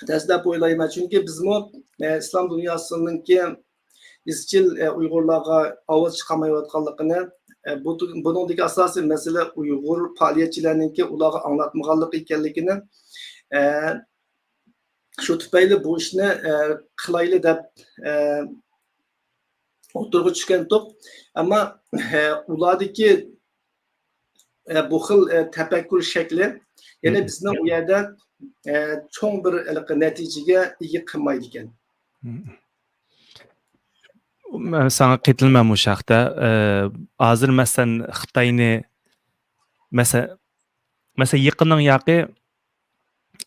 دەسلەپ ئويلايمەن. چۈنكى بىزمۇ، ئە، ئىسلام دۇنياسىنىڭكى ئىزچىل، ئە، ئۇيغۇرلارغا ئاۋاز چىقارمايۋاتقانلىقىنى، ئە، بۇ، بۇنىڭدىكى ئاساسىي مەسىلە ئۇيغۇر پائالىيەتچىلەرنىڭكى ئۇلارغا ئاڭلاتمىغانلىقى ئىكەنلىكىنى، ئە، شۇ تۈپەيلى بۇ ئىشنى، ئە، قىلايلى دەپ، ئە، ئوتتۇرىغا چۈشكەنتۇق. ئەمما، ئە، ئۇلاردىكى، ئە، بۇ خىل، ئە، تەپەككۇر شەكلى يەنە مم. بىزنىڭ ئۇ يەردە، ئە، چوڭ بىر ھېلىقى نەتىجىگە ئىگە قىلمايدىكەن. مم. مەن ساڭا قېتىلىمەن مۇشۇ ھەقتە. ئە، ھازىر مەسىلەن خىتاينى، مەسە-، مەسىلەن يېقىننىڭ ياقى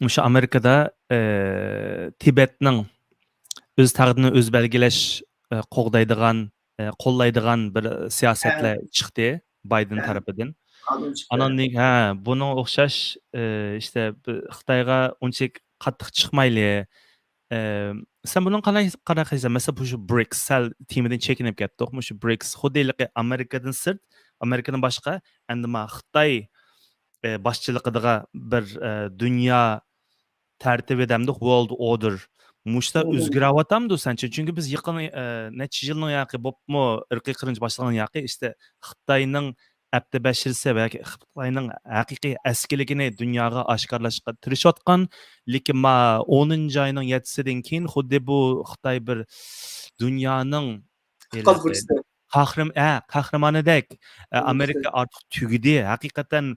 مۇشۇ ئامېرىكىدا، ئە، تىبەتنىڭ ئۆز تەقدىرىنى ئۆزى بەلگىلەش، ئە، قوغدايدىغان، ئە، قوللايدىغان بىر سىياسەتلەر ھە. چىقتى بايدېن ھە. تەرىپىدىن. قانۇن چىقتى. ئانان، ھە، بۇنىڭغا ئوخشاش، ئە، ئىشتە بىر خىتايغا ئۇنچىلىك قاتتىق چىقمايلى. ئە، سەن بۇنىڭغا قانداق، قانداق قارايسەن؟ مەسىلەن، بۇ شۇ برىكس، سەل تېمىدىن چېكىنىپ كەتتۇق. مۇشۇ برىكس خۇددى ھېلىقى ئامېرىكىدىن سىرت، ئامېرىكىدىن باشقا، ئەمدى ما خىتاي، ئە، باشچىلىقىدىغا بىر، ئە، دۇنيا تەرتىپى دەمدۇق، ۋورلد ئوردېر. مۇشۇلار مم. ئۆزگىرەۋاتامدۇ سەنچە؟ چۈنكى بىز يېقىن، ئە، نەچچە يىلنىڭ ياقى بوپمۇ ئىرقىي قىرغىنچىلىق باشلانغان ياقى ئىشتە خىتاينىڭ ئەپتى بەشىرسى ۋە خىتاينىڭ ھەقىقىي ئەسكىلىكىنى دۇنياغا ئاشكارىلاشقا تىرىشىۋاتقان، لېكىن ما ئونىنچى ئاينىڭ يەتتىسىدىن كېيىن خۇددى بۇ خىتاي بىر دۇنيانىڭ قۇتقۇزغۇچىسى. قەھرىم-، ھە، قەھرىمانىدەك، ئە، قۇتقۇزغۇچىسى. ئامېرىكا ئارتۇق تۈگىدى. ھەقىقەتەن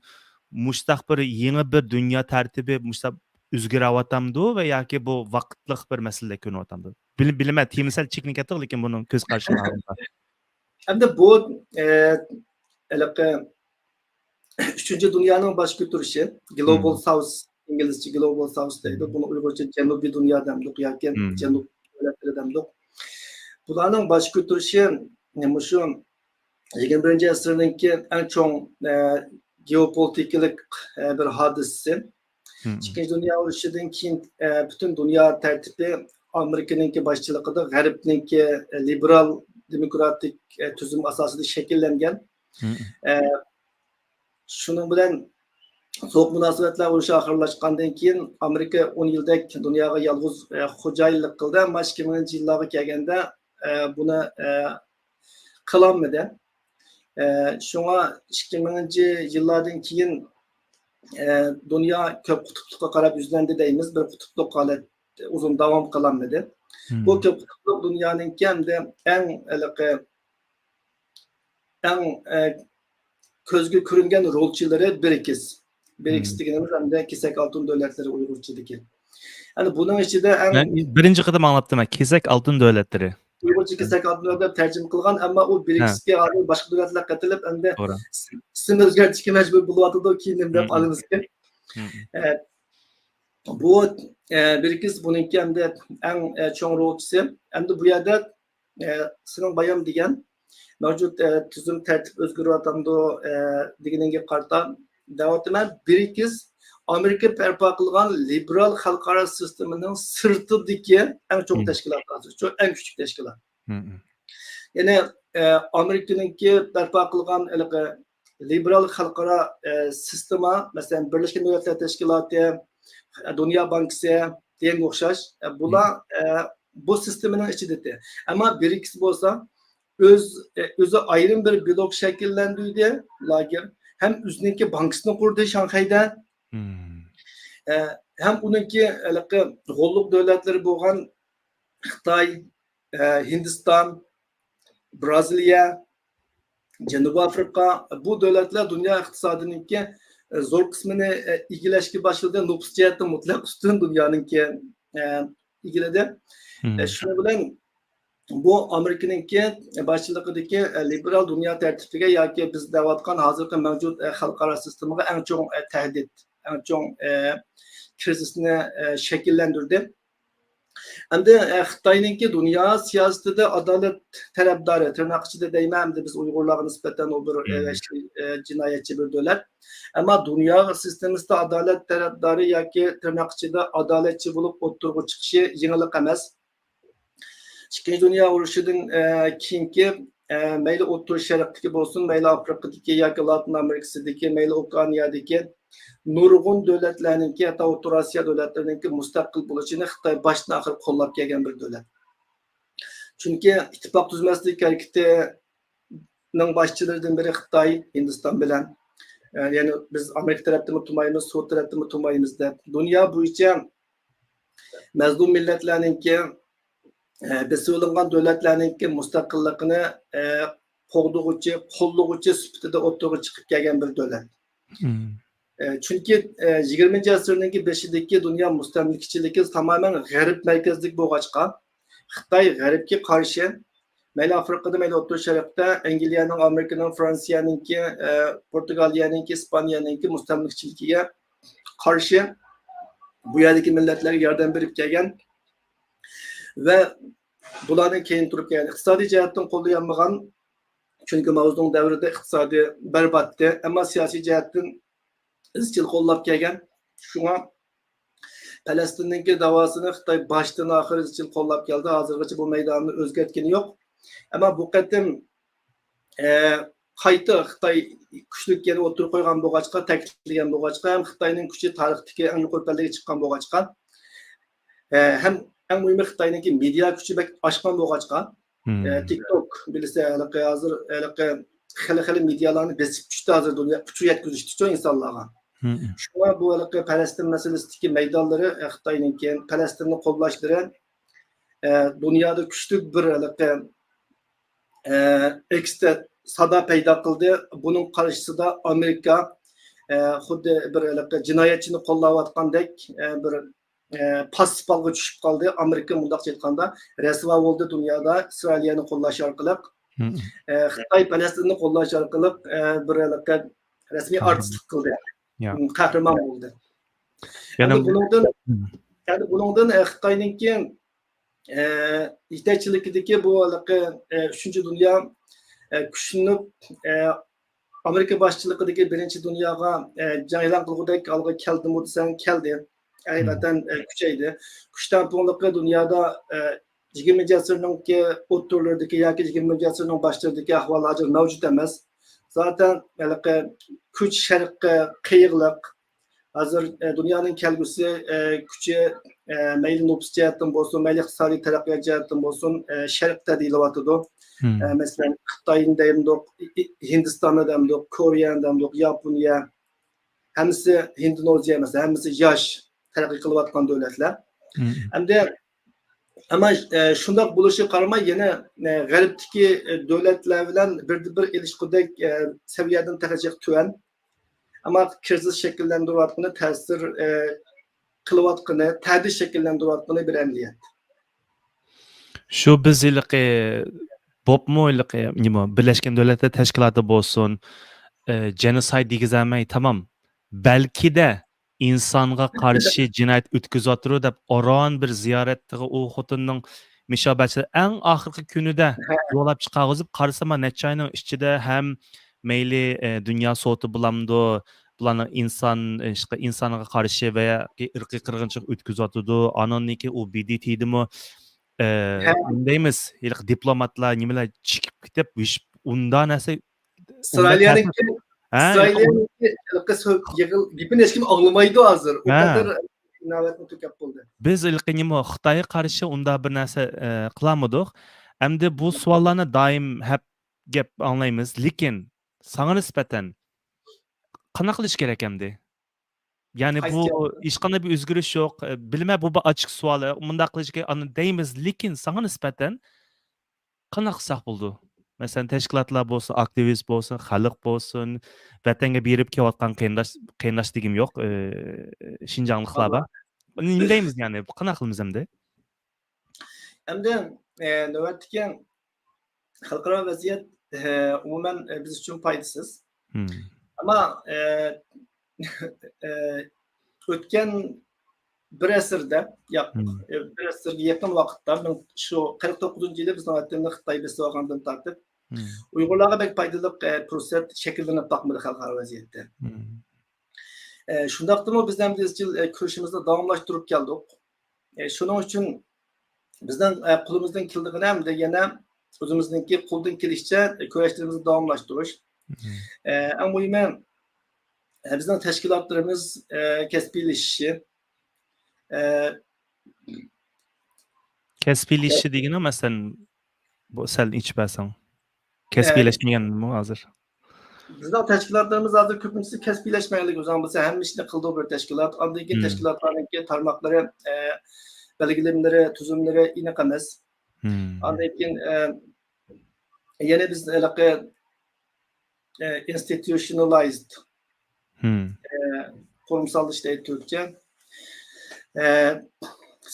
مۇشتاق بىر يېڭى بىر دۇنيا تەرتىپى مۇشتاق ئۆزگىرەۋاتامدۇ ۋە ياكى بۇ ۋاقىتلىق بىر مەسىلىدەك كۆرۈنۈۋاتامدۇ؟ بىل-، بىلمەن، تېما سەل چېكىنىپ كەتتۇق، لېكىن بۇنىڭ كۆز قارىشىنى ئالدىمدا. ئەمدى بۇ، ئە، ھېلىقى ئۈچىنچى دۇنيانىڭ باش كۆتۈرۈشى، گلوبال مم. ساوس، ئىنگلىزچە گلوبال ساوس دەيدۇ. مم. بۇنى ئۇيغۇرچە جەنۇبىي دۇنيا دەمدۇق ياكى مم. جەنۇب دۆلەتلىرى دەمدۇق. بۇلارنىڭ باش كۆتۈرۈشى، مۇشۇ يىگىرمە بىرىنچى ئەسىرنىڭكى ئەڭ چوڭ، ئە، گېئوپولىتىكىلىق، ئە، بىر ھادىسىسى. مم. ئىككىنچى دۇنيا ئۇرۇشىدىن كېيىن، ئە، پۈتۈن دۇنيا تەرتىپى ئامېرىكىنىڭكى باشچىلىقىدا غەربنىڭكى، ئە، لىبېرال دېموكراتىك، ئە، تۈزۈم ئاساسىدا شەكىللەنگەن. مم. ئە، شۇنىڭ بىلەن سوغۇق مۇناسىۋەتلەر ئۇرۇشى ئاخىرلاشقاندىن كېيىن ئامېرىكا ئون يىلدەك دۇنياغا يالغۇز، ئە، خوجايىنلىق قىلدى. ئەمما ئىككى مىڭىنچى يىللارغا كەلگەندە، ئە، بۇنى، ئە، قىلالمىدى. ئە، شۇڭا ئىككى مىڭىنچى يىللاردىن كېيىن، ئە، دۇنيا كۆپ قۇتۇپلۇققا قاراپ يۈزلەندى دەيمىز. بىر قۇتۇپلۇق ھالەت ئۇزۇن داۋام قىلالمىدى. مم. بۇ كۆپ قۇتۇپلۇق دۇنيانىڭكى ئەمدى ئەڭ ھېلىقى ئەڭ، ئە، كۆزگە كۆرۈنگەن رولچىلىرى بىر ئېكىس. برىكس مم. دېگىنىمىز ئەمدى كېسەك ئالتۇن دۆلەتلىرى ئۇيغۇرچىدىكى. يەنى بۇنىڭ ئىچىدە ئەڭ مەن بىرىنچى قېتىم ئاڭلاپتىمەن، كېسەك ئالتۇن دۆلەتلىرى. ئۇيغۇرچە كېسەك ئالتۇن دۆلەتلىرى دەپ تەرجىمە قىلغان، ئەمما ئۇ ھە. برىكسكە ھازىر باشقا دۆلەتلەر قېتىلىپ، ئەمدى توغرا. ئىسىم ئۆزگەرتىشكە مەجبۇر بولۇۋاتىدۇ، كېيىن نېمە دەپ مم. ئالىمىزكىن. مم. ئە، بۇ، ئە، برىكس بۇنىڭكى ئەمدى ئەڭ، ئە، چوڭ رولچىسى. ئەمدى بۇ يەردە، ئە، سېنىڭ بايام دېگەن مەۋجۇت، ئە، تۈزۈم تەرتىپ ئۆزگىرىۋاتامدۇ، ئە، دېگىنىڭگە قارىتا دەۋاتىمەن، برىكس ئامېرىكا بەرپا قىلغان لىبېرال خەلقئارا سىستېمىنىڭ سىرتىدىكى ئەڭ چوڭ مم. تەشكىلات ھازىر. شۇ ئەڭ كۈچلۈك تەشكىلات. مم. يەنى، ئە، ئامېرىكىنىڭكى بەرپا قىلغان ھېلىقى لىبېرال خەلقئارا، ئە، سىستېما، مەسىلەن، بىرلەشكەن دۆلەتلەر تەشكىلاتى، دۇنيا بانكىسى دېگەنگە ئوخشاش، ئە، بۇلار، ئە، بۇ سىستېمىنىڭ ئىچىدىكى. ئەمما برىكس بولسا ئۆز، ئە، ئۆزى ئايرىم بىر بلوك شەكىللەندۈردى، لاگېر، ھەم ئۆزىنىڭكى بانكىسىنى قۇردى شاڭخەيدە. مم. ئە، ھەم ئۇنىڭكى ھېلىقى غوللۇق دۆلەتلىرى بولغان خىتاي، ئە، ھىندىستان، بىرازىلىيە، جەنۇبىي ئافرىقا، بۇ دۆلەتلەر دۇنيا ئىقتىسادىنىڭكى، ئە، زور قىسمىنى، ئە، ئىگىلەشكە باشلىدى. نوپۇس جەھەتتە مۇتلەق ئۈستۈن دۇنيانىڭكى، ئە، ئىگىلىدى. مم. ئە، شۇنىڭ بىلەن بۇ ئامېرىكىنىڭكى باشچىلىقىدىكى، ئە، لىبېرال دۇنيا تەرتىپىگە ياكى بىز دەۋاتقان ھازىرقى مەۋجۇت، ئە، خەلقئارا سىستېمىغا ئەڭ چوڭ، ئە، تەھدىت، ئەڭ چوڭ، ئە، كىرىزىسنى، ئە، شەكىللەندۈردى. ئەمدى، ئە، خىتاينىڭكى دۇنيا سىياسىتىدە ئادالەت تەرەپدارى، تىرناق ئىچىدە دەيمەن، ئەمدى بىز ئۇيغۇرلارغا نىسبەتەن ئۇ بىر، ئە، مم. ۋەھشىي، ئە، جىنايەتچى بىر دۆلەت. ئەمما دۇنيا سىستېمىسىدا ئادالەت تەرەپدارى ياكى تىرناق ئىچىدە ئادالەتچى بولۇپ ئوتتۇرىغا چىقىشى يېڭىلىق ئەمەس. ئىككىنچى دۇنيا ئۇرۇشىدىن، ئە، كېيىنكى، ئە، مەيلى ئوتتۇرا شەرقتىكى بولسۇن، مەيلى ئافرىقىدىكى ياكى لاتىن ئامېرىكىسىدىكى، مەيلى ئوكېئانىيەدىكى نۇرغۇن دۆلەتلەرنىڭكى، ھەتتا ئوتتۇرا ئاسىيا دۆلەتلىرىنىڭكى مۇستەقىل بولۇشىنى خىتاي باشتىن ئاخىر قوللاپ كەلگەن بىر دۆلەت. چۈنكى ئىتتىپاق تۈزمەسلىك ھەرىكىتىنىڭ باشچىلىرىدىن بىرى خىتاي، ھىندىستان بىلەن، ئە، يەنى بىز ئامېرىكا تەرەپتىنمۇ تۇمايمىز، سوۋېت تەرەپتىنمۇ تۇمايمىز دەپ، دۇنيا بويىچە مەزلۇم مىللەتلەرنىڭكى، ئە، بېسىۋېلىنغان دۆلەتلەرنىڭكى مۇستەقىللىقىنى، ئە، قوغدىغۇچى، قوللىغۇچى سۈپىتىدە ئوتتۇرىغا چىقىپ كەلگەن بىر دۆلەت. مم. ئە، چۈنكى، ئە، يىگىرمىنچى ئەسىرنىڭكى بېشىدىكى دۇنيا مۇستەملىكىچىلىكى تامامەن غەرب مەركەزلىك بولغاچقا، خىتاي غەربكە قارشى، مەيلى ئافرىقىدا، مەيلى ئوتتۇرا شەرقتە ئەنگلىيەنىڭ، ئامېرىكىنىڭ، فرانسىيەنىڭكى، ئە، پورتۇگالىيەنىڭكى، ئىسپانىيەنىڭكى مۇستەملىكىچىلىكىگە قارشى بۇ يەردىكى مىللەتلەرگە ياردەم بېرىپ كەلگەن ۋە بۇلارنىڭ كەينىدە تۇرۇپ كەلگەن، ئىقتىسادىي جەھەتتىن قوللىيالمىغان، چۈنكى ماۋزېدۇڭ دەۋرىدە ئىقتىسادى بەرباتتى، ئەمما سىياسىي جەھەتتىن ئىزچىل قوللاپ كەلگەن. شۇڭا پەلەستىننىڭكى داۋاسىنى خىتاي باشتىن ئاخىر ئىزچىل قوللاپ كەلدى. ھازىرغىچە بۇ مەيداننى ئۆزگەرتكىنى يوق. ئەمما بۇ قېتىم، ئە، قايتا خىتاي كۈچلۈك يەنە ئوتتۇرىغا قويغان بولغاچقا، تەكىتلىگەن بولغاچقا، ھەم خىتاينىڭ كۈچى تارىختىكى ئەڭ يۇقىرى پەللىگە چىققان بولغاچقا، ئە، ھەم ئەڭ مۇھىمى خىتاينىڭكى مېدىيا كۈچى بەك ئاشقان بولغاچقا، مم. ئە، تىك توك بىلىسە، ھېلىقى ھازىر، ھېلىقى خېلى-خېلى مېدىيالارنى بېسىپ چۈشتى ھازىر دۇنيا، ئۇچۇر يەتكۈزۈشتىچۇ ئىنسانلارغا. مم. شۇڭا بۇ ھېلىقى پەلەستىن مەسىلىسىدىكى مەيدانلىرى، ئە، خىتاينىڭكى پەلەستىننى قوللاشلىرى، ئە، دۇنيادا كۈچلۈك بىر ھېلىقى، ئە، ئەكسىچە سادا پەيدا قىلدى. بۇنىڭ قارشىسىدا ئامېرىكا، ئە، خۇددى بىر ھېلىقى جىنايەتچىنى قوللاۋاتقاندەك، ئە، بىر، ئە، پاسسىپ ھالغا چۈشۈپ قالدى. ئامېرىكا مۇنداقچە ئېيتقاندا رەسۋا بولدى دۇنيادا ئىسرائىلىيەنى قوللاش ئارقىلىق. مم. ئە، خىتاي پەلەستىننى قوللاش ئارقىلىق، ئە، بىر ھېلىقى رەسمىي قەھرىمان. ئارتىسلىق قىلدى. يا. م، قەھرىمان بولدى. يەنە ئەمدى بۇنىڭدىن، مم. ئەمدى بۇنىڭدىن، ئە، خىتاينىڭكى، ئە، يېتەكچىلىكىدىكى بۇ ھېلىقى، ئە، ئۈچىنچى دۇنيا، ئە، كۈچلىنىپ، ئە، ئامېرىكا باشچىلىقىدىكى بىرىنچى دۇنياغا، ئە، جەڭ ئېلان قىلغۇدەك ھالغا كەلدىمۇ دېسەڭ، كەلدى. ھەقىقەتەن، ئە، كۈچەيدى. كۈچ تەڭپۇڭلۇقى دۇنيادا، ئە، يىگىرمىنچى ئەسىرنىڭكى ئوتتۇرىلىرىدىكى ياكى يىگىرمىنچى ئەسىرنىڭ باشلىرىدىكى ئەھۋال ھازىر مەۋجۇت ئەمەس. زاتەن، ھېلىقى كۈچ شەرققە قىيغىلىق. ھازىر، ئە، دۇنيانىڭ كەلگۈسى، ئە، كۈچى، ئە، مەيلى نوپۇس جەھەتتىن بولسۇن، مەيلى ئىقتىسادىي تەرەققىيات جەھەتتىن بولسۇن، ئە، شەرقتە دېيىلىۋاتىدۇ. مم. ئە، مەسىلەن، خىتاينى دەيمدۇق، ئى-، ئى-، ھىندىستاننى دەيمدۇق، كورېيەنى دەيمدۇق، ياپونىيە، ھەممىسى، ھىندونېزىيە مەسىلەن، ھەممىسى ياش، تەرەققىي قىلىۋاتقان دۆلەتلەر. مم. ئەمدى، ئەمما، ئە، شۇنداق بولۇشىغا قارىماي، يەنە، ئە، غەربتىكى، ئە، دۆلەتلەر بىلەن بىردىنبىر ئېلىشقۇدەك، ئە، سەۋىيەدىن تېخىچە تۆۋەن. ئەمما كىرىزىس شەكىللەندۈرۈۋاتقىنى، تەسىر، ئە، قىلىۋاتقىنى، تەدىس شەكىللەندۈرۈۋاتقىنى بىر ئەمەلىيەت. شۇ بىز ھېلىقى بوپمۇ ھېلىقى نېمە، بىرلەشكەن دۆلەتلەر تەشكىلاتى بولسۇن، ئە، جېنوسايد دېگۈزەلمەي، تامام. بەلكىدە ئىنسانغا قارشى جىنايەت ئۆتكۈزۈۋاتىدۇ دەپ ئاران بىر زىيارەتتىغۇ ئۇ خوتۇننىڭ مۇشۇ بەچچە ئەڭ ئاخىرقى كۈنىدە يولاپ چىقارغۇزۇپ قارىسام، نەچچە ئاينىڭ ئىچىدە ھەم مەيلى، ئە، دۇنيا سوتى بولامدۇ، بۇلارنىڭ ئىنسان، ئىشقا، ئىنسانغا قارشى ۋە ياكى ئىرقىي قىرغىنچىلىق ئۆتكۈزۈۋاتىدۇ. ئانىڭدىن كېيىن ئۇ بى دى تىدىمۇ، ئە، ھە. نېمە دەيمىز، ھېلىقى دىپلوماتلار، نېمىلەر چىقىپ كېتىپ، ھېچ ئۇنداق نەرسە ئۇنداق ئىسرائىلىيەنىڭكى، تەسىر-، ھە، ئىسرائىلىيەنىڭكى ھېلىقى سۆ-، يىغىل-، گېپىنى ھېچكىم ئاڭلىمايدۇ ھازىر. ئۇ ھە. قەدەر ئىناۋەتمۇ تۈگەپ بولدى. بىز ھېلىقى نېمە، خىتايغا قارشى ئۇنداق بىر نەرسە، ئە، قىلالمىدۇق. ئەمدى بۇ سوئاللارنى دائىم ھەپ گەپ ئاڭلايمىز. لېكىن ساڭا نىسبەتەن قانداق قىلىش كېرەك ئەمدى؟ يەنى قايسى بۇ جەھەتتە؟ ھېچقانداق بىر ئۆزگىرىش يوق. ئە، بىلىمەن، بۇ بىر ئاچچىق سوئال. ئە، مۇنداق قىلىش كېرەك، ئاندىن دەيمىز، لېكىن ساڭا نىسبەتەن قانداق قىلساق بولىدۇ؟ مەسىلەن، تەشكىلاتلار بولسۇن، ئاكتىۋىست بولسۇن، خەلق بولسۇن، ۋەتەنگە بېرىپ كېلىۋاتقان قېرىنداش، قېرىنداش دېگۈم يوق، ئە، شىنجاڭلىقلار بار. ئاللا. نېمە دەيمىز يەنى؟ قانداق قىلىمىز ئەمدى؟ ئەمدى، ئە، نۆۋەتتىكى خەلقئارا ۋەزىيەت، ئە، ئومۇمەن، ئە، بىز ئۈچۈن پايدىسىز. مم. ئەمما، ئە، ئە، ئۆتكەن بىر ئەسىردە، يا، مم. ئە، بىر ئەسىرگە يېقىن ۋاقىتتا، مىڭ، شۇ قىرىق توققۇزىنچى يىلى بىزنىڭ ۋەتىنىنى خىتاي بېسىپ ئالغاندىن تارتىپ، مم. ئۇيغۇرلارغا بەك پايدىلىق، ئە، پۇرسەت شەكىللىنىپ باقمىدى خەلقئارا ۋەزىيەتتە. مم. ئە، شۇنداقتىمۇ بىز ئەمدى ئىزچىل، ئە، كۈرىشىمىزنى داۋاملاشتۇرۇپ كەلدۇق. ئە، شۇنىڭ ئۈچۈن بىزنىڭ، ئە، قولىمىزدىن كېلىدىغىنى ئەمدى يەنە ئۆزىمىزنىڭكى قولدىن كېلىشىچە، ئە، كۈرەشلىرىمىزنى داۋاملاشتۇرۇش. مم. ئە، ئەڭ مۇھىمى، ئە، بىزنىڭ تەشكىلاتلىرىمىز، ئە، كەسپىيلىشىشى. ئە، كەسپىيلىشىشى دېگىنى، مەسىلەن، بۇ سەل ئېچىپ بەرسەڭ. ئە، كەسپىيلەشمىگەنمۇ ھازىر؟ بىزنىڭ تەشكىلاتلىرىمىز ھازىر كۆپىنچىسى كەسپىيلەشمەيلىك، ئۆزۈڭ بىلسەڭ، ھەممە ئىشنى قىلىدۇ بىر تەشكىلات. ئاندىن كېيىن مم. تەشكىلاتلارنىڭكى تارماقلىرى، ئە، بەلگىلىمىلىرى، تۈزۈملىرى ئېنىق ئەمەس. مم. ئاندىن كېيىن، ئە، يەنە بىز ھېلىقى، ئە، ئىنستىتۇشنالايزد، مم. ئە، قۇرۇمساللىشىش دەيدۇ تۈركچە. ئە،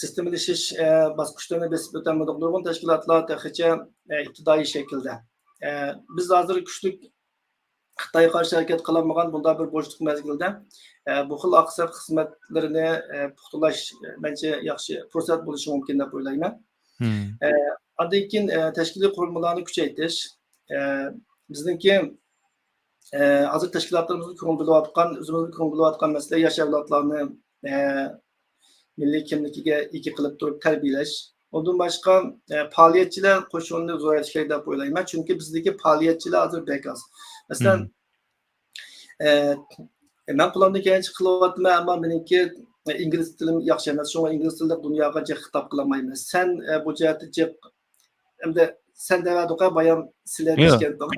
سىستېمىلىشىش، ئە، باسقۇچلىرىنى بېسىپ ئۆتەلمىدۇق. نۇرغۇن تەشكىلاتلار تېخىچە، ئە، ئىپتىدائىي شەكىلدە. ئە، بىز ھازىر كۈچلۈك خىتايغا قارشى ھەرىكەت قىلالمىغان بۇنداق بىر بوشلۇق مەزگىلدە، ئە، بۇ خىل ئاقساق خىزمەتلىرىنى، ئە، پۇختىلاش، مەنچە ياخشى پۇرسەت بولۇشى مۇمكىن دەپ ئويلايمەن. مم. ئە، ئاندىن كېيىن، ئە، تەشكىلىي قۇرۇلمىلارنى كۈچەيتىش. ئە، بىزنىڭكى، ئە، ھازىر تەشكىلاتلىرىمىزغا كۆڭۈل بۆلۈۋاتقان، ئۆزىمىزگە كۆڭۈل بۆلۈۋاتقان مەسىلە ياش ئەۋلادلارنى، ئە، مىللىي كىملىكىگە ئىگە قىلىپ تۇرۇپ تەربىيەلەش. ئۇندىن باشقا، ئە، پائالىيەتچىلەر قوشۇنىنى زورايتىش كېرەك دەپ ئويلايمەن. چۈنكى بىزدىكى پائالىيەتچىلەر ھازىر بەك ئاز. مەسىلەن، مم. ئە، مەن قولۇمدىن كەلگەنچە قىلىۋاتىمەن، ئەمما مېنىڭكى ئىنگلىز تىلىم ياخشى ئەمەس. شۇڭا ئىنگلىز تىلىدا دۇنياغا جىق خىتاب قىلالمايمەن. سەن، ئە، بۇ جەھەتتە جىق، ئەمدى سەن دەۋەردۇقە، بايام سىلەر ياق. دېيىشكەنتىڭ.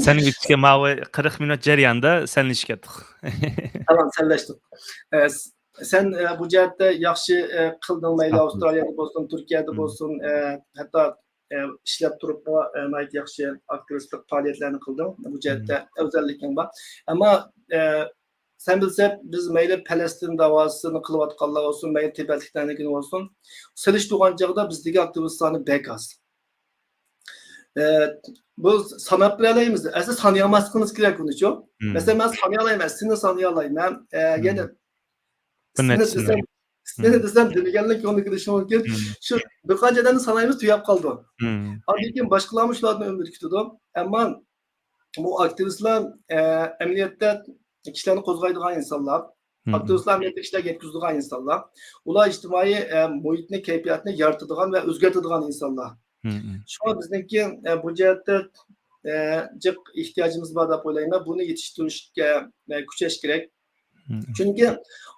سەن ئۆتكەن ماۋۇ قىرىق مىنۇت جەريانىدا سەنلىشىپ كەتتۇق. تامام، سەنلەشتۇق. ئە، س-، سەن، ئە، بۇ جەھەتتە ياخشى، ئە، قىلدىڭ، مەيلى ئاۋسترالىيەدە بولسۇن، تۈركىيەدە بولسۇن، ئە، ھەتتا، ئە، ئىشلەپ تۇرۇپمۇ، ئە، ناھايىتى ياخشى ئاكتىۋىستلىق پائالىيەتلەرنى قىلدىڭ. بۇ جەھەتتە ئەۋزەللىكىڭ بار. ئەمما، ئە، سەن بىلسە، بىز مەيلى پەلەستىن داۋاسىنى قىلىۋاتقانلار بولسۇن، مەيلى تىبەتلىكلەرنىڭكىنى بولسۇن، سېلىشتۇرغان چاغدا بىزدىكى ئاكتىۋىست سانى بەك ئاز. ئە، بۇ ساناپ بېرەلەيمىز. ئەسلى سانىيالماسلىقىمىز كېرەك ئۇنىچۇ. مم. مەسىلەن، مەن سانىيالايمەن، سېنى سانىيالايمەن. ئە، مم. يەنە بىر سېنى نەچچە دېسەم، سېنى مم. دېسەم دېمىگەنلىك كۆڭلىگە كېلىشى مۇمكىن. مم. شۇ بىر قانچە ئادەمنى سانايمىز، تۈگەپ قالىدۇ. مم. ئاندىن كېيىن باشقىلارمۇ شۇلاردىن ئۈمىد كۈتىدۇ. ئەمما بۇ ئاكتىۋىستلار، ئە، ئەمەلىيەتتە كىشىلەرنى قوزغايدىغان ئىنسانلار. مم. ئاكتىۋىستلار ئەمەلىيەتتە كىشىلەرگە يەتكۈزىدىغان ئىنسانلار. ئۇلار ئىجتىمائىي، ئە، مۇھىتنى، كەيپىياتنى يارىتىدىغان ۋە ئۆزگەرتىدىغان ئىنسانلار. مم. شۇڭا بىزنىڭكى، ئە، بۇ جەھەتتە، ئە، جىق ئېھتىياجىمىز بار دەپ ئويلايمەن. بۇنى يېتىشتۈرۈشكە، ئە، كۈچەش كېرەك. مم. چۈنكى،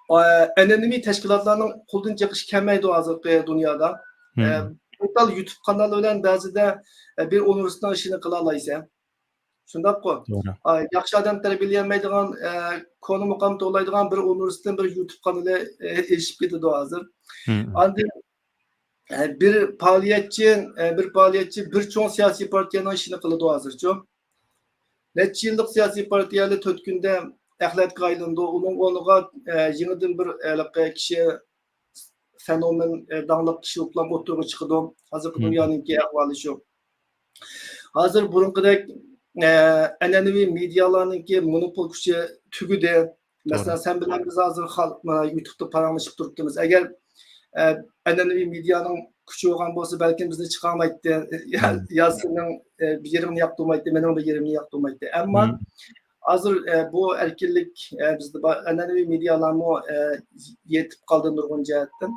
ئە، ئەنئەنىۋى تەشكىلاتلارنىڭ قولىدىن جىق ئىش كەلمەيدۇ ھازىرقى دۇنيادا. ئە، مم. بىر تال يۇتۇب قانالى بىلەن بەزىدە، ئە، بىر ئۇنىۋېرسىتېتنىڭ ئىشىنى قىلالايسەن. شۇنداققۇ؟ توغرا. ئا، ياخشى ئادەم تەربىيەلىيەلمەيدىغان، ئە، كونا مۇقام توۋلايدىغان بىر ئۇنىۋېرسىتېتتىن بىر يۇتۇب قانىلى، ئە، ئېشىپ كېتىدۇ ھازىر. مم. ئاندىن، ئە، بىر پائالىيەتچى، ئە، بىر پائالىيەتچى بىر چوڭ سىياسىي پارتىيەنىڭ ئىشىنى قىلىدۇ ھازىرچۇ. نەچچە يىللىق سىياسىي پارتىيەلەر تۆت كۈندە ئەخلەتكە ئايلىنىدۇ. ئۇنىڭ ئورنىغا، ئە، يېڭىدىن بىر ھېلىقى كىشى، فېنومېن، ئە، داڭلىق كىشى بولۇپ ئوتتۇرىغا چىقىدۇ. ھازىرقى دۇنيانىڭكى ئەھۋالى شۇ. ھازىر بۇرۇنقىدەك، ئە، ئەنئەنىۋى مېدىيالارنىڭكى مونوپول كۈچى تۈگىدى. مەسىلەن، سەن بىلەن بىز ھازىر خەلق، مانا، يۇتۇبتا پاراڭلىشىپ تۇرۇپتىمىز. ئەگەر، ئە، ئەنئەنىۋى مېدىيانىڭ كۈچى بولغان بولسا، بەلكىم بىزنى چىقارمايتتى. يا، يا سېنىڭ، ئە، بىر يېرىڭنى ياقتۇرمايتتى، مېنىڭ بىر يېرىمنى ياقتۇرمايتتى. ئەمما ھازىر، ئە، بۇ ئەركىنلىك، ئە، بىزدە بار، ئەنئەنىۋى مېدىيالارمۇ، ئە، يېتىپ قالدى نۇرغۇن جەھەتتىن.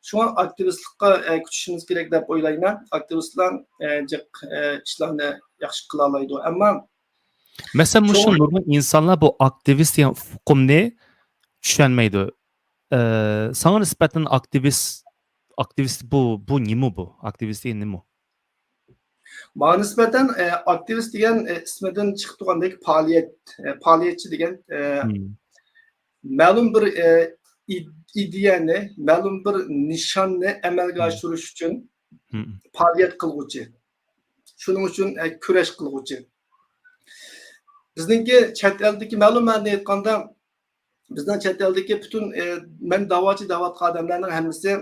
شۇڭا ئاكتىۋىستلىققا، ئە، كۈچىشىمىز كېرەك دەپ ئويلايمەن. ئاكتىۋىستلار، ئە، جىق، ئە، ئىشلارنى ياخشى قىلالايدۇ. ئەمما مەسىلەن، مۇشۇ نۇرغۇن ئىنسانلار بۇ ئاكتىۋىست دېگەن ئۇقۇمنى چۈشەنمەيدۇ. ئە، ساڭا نىسبەتەن ئاكتىۋىست، ئاكتىۋىست بۇ، بۇ نېمە بۇ؟ ئاكتىۋىست دېگەن نېمە؟ ماڭا نىسبەتەن، ئە، ئاكتىۋىست دېگەن، ئە، ئىسمىدىن چىقىپ تۇرغاندەك پائالىيەت، ئە، پائالىيەتچى دېگەن، ئە، مەلۇم بىر، ئە، ئىد-، ئىدىيەنى، مەلۇم بىر نىشاننى ئەمەلگە ئاشۇرۇش ئۈچۈن پائالىيەت قىلغۇچى. شۇنىڭ ئۈچۈن، ئە، كۈرەش قىلغۇچى. بىزنىڭكى چەت ئەلدىكى، مەلۇم مەنىدە ئېيتقاندا، بىزنىڭ چەت ئەلدىكى پۈتۈن، ئە، مەن داۋاچى دەۋاتقان ئادەملەرنىڭ ھەممىسى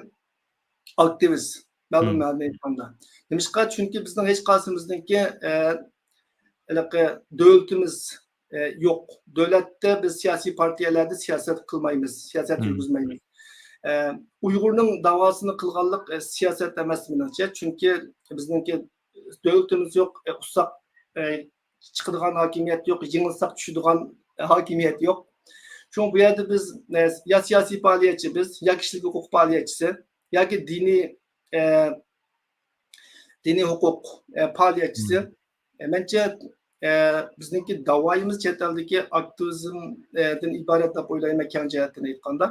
ئاكتىۋىست، مەلۇم مەنىدە ئېيتقاندا. نېمىشقا؟ چۈنكى بىزنىڭ ھېچقايسىمىزنىڭكى، ئە، ھېلىقى دۆلىتىمىز، ئە، يوق. دۆلەتتە بىز سىياسىي پارتىيەلەردە سىياسەت قىلمايمىز، سىياسەت يۈرگۈزمەيمىز. ئە، ئۇيغۇرنىڭ داۋاسىنى قىلغانلىق، ئە، سىياسەت ئەمەس مېنىڭچە. چۈنكى بىزنىڭكى دۆلىتىمىز يوق، ئە، ئۇسساق، ئە، چىقىدىغان ھاكىمىيەت يوق، يېڭىلساق چۈشىدىغان ھاكىمىيەت يوق. شۇڭا بۇ يەردە بىز، ئە، يا سىياسىي پائالىيەتچى بىز، يا كىشىلىك ھوقۇق پائالىيەتچىسى ياكى دىنىي، ئە، دىنىي ھوقۇق، ئە، پائالىيەتچىسى. ئە، مەنچە، ئە، بىزنىڭكى داۋايىمىز چەت ئەلدىكى ئاكتىۋىزمدىن ئىبارەت دەپ ئويلايمەن، كەڭ جەھەتتىن ئېيتقاندا.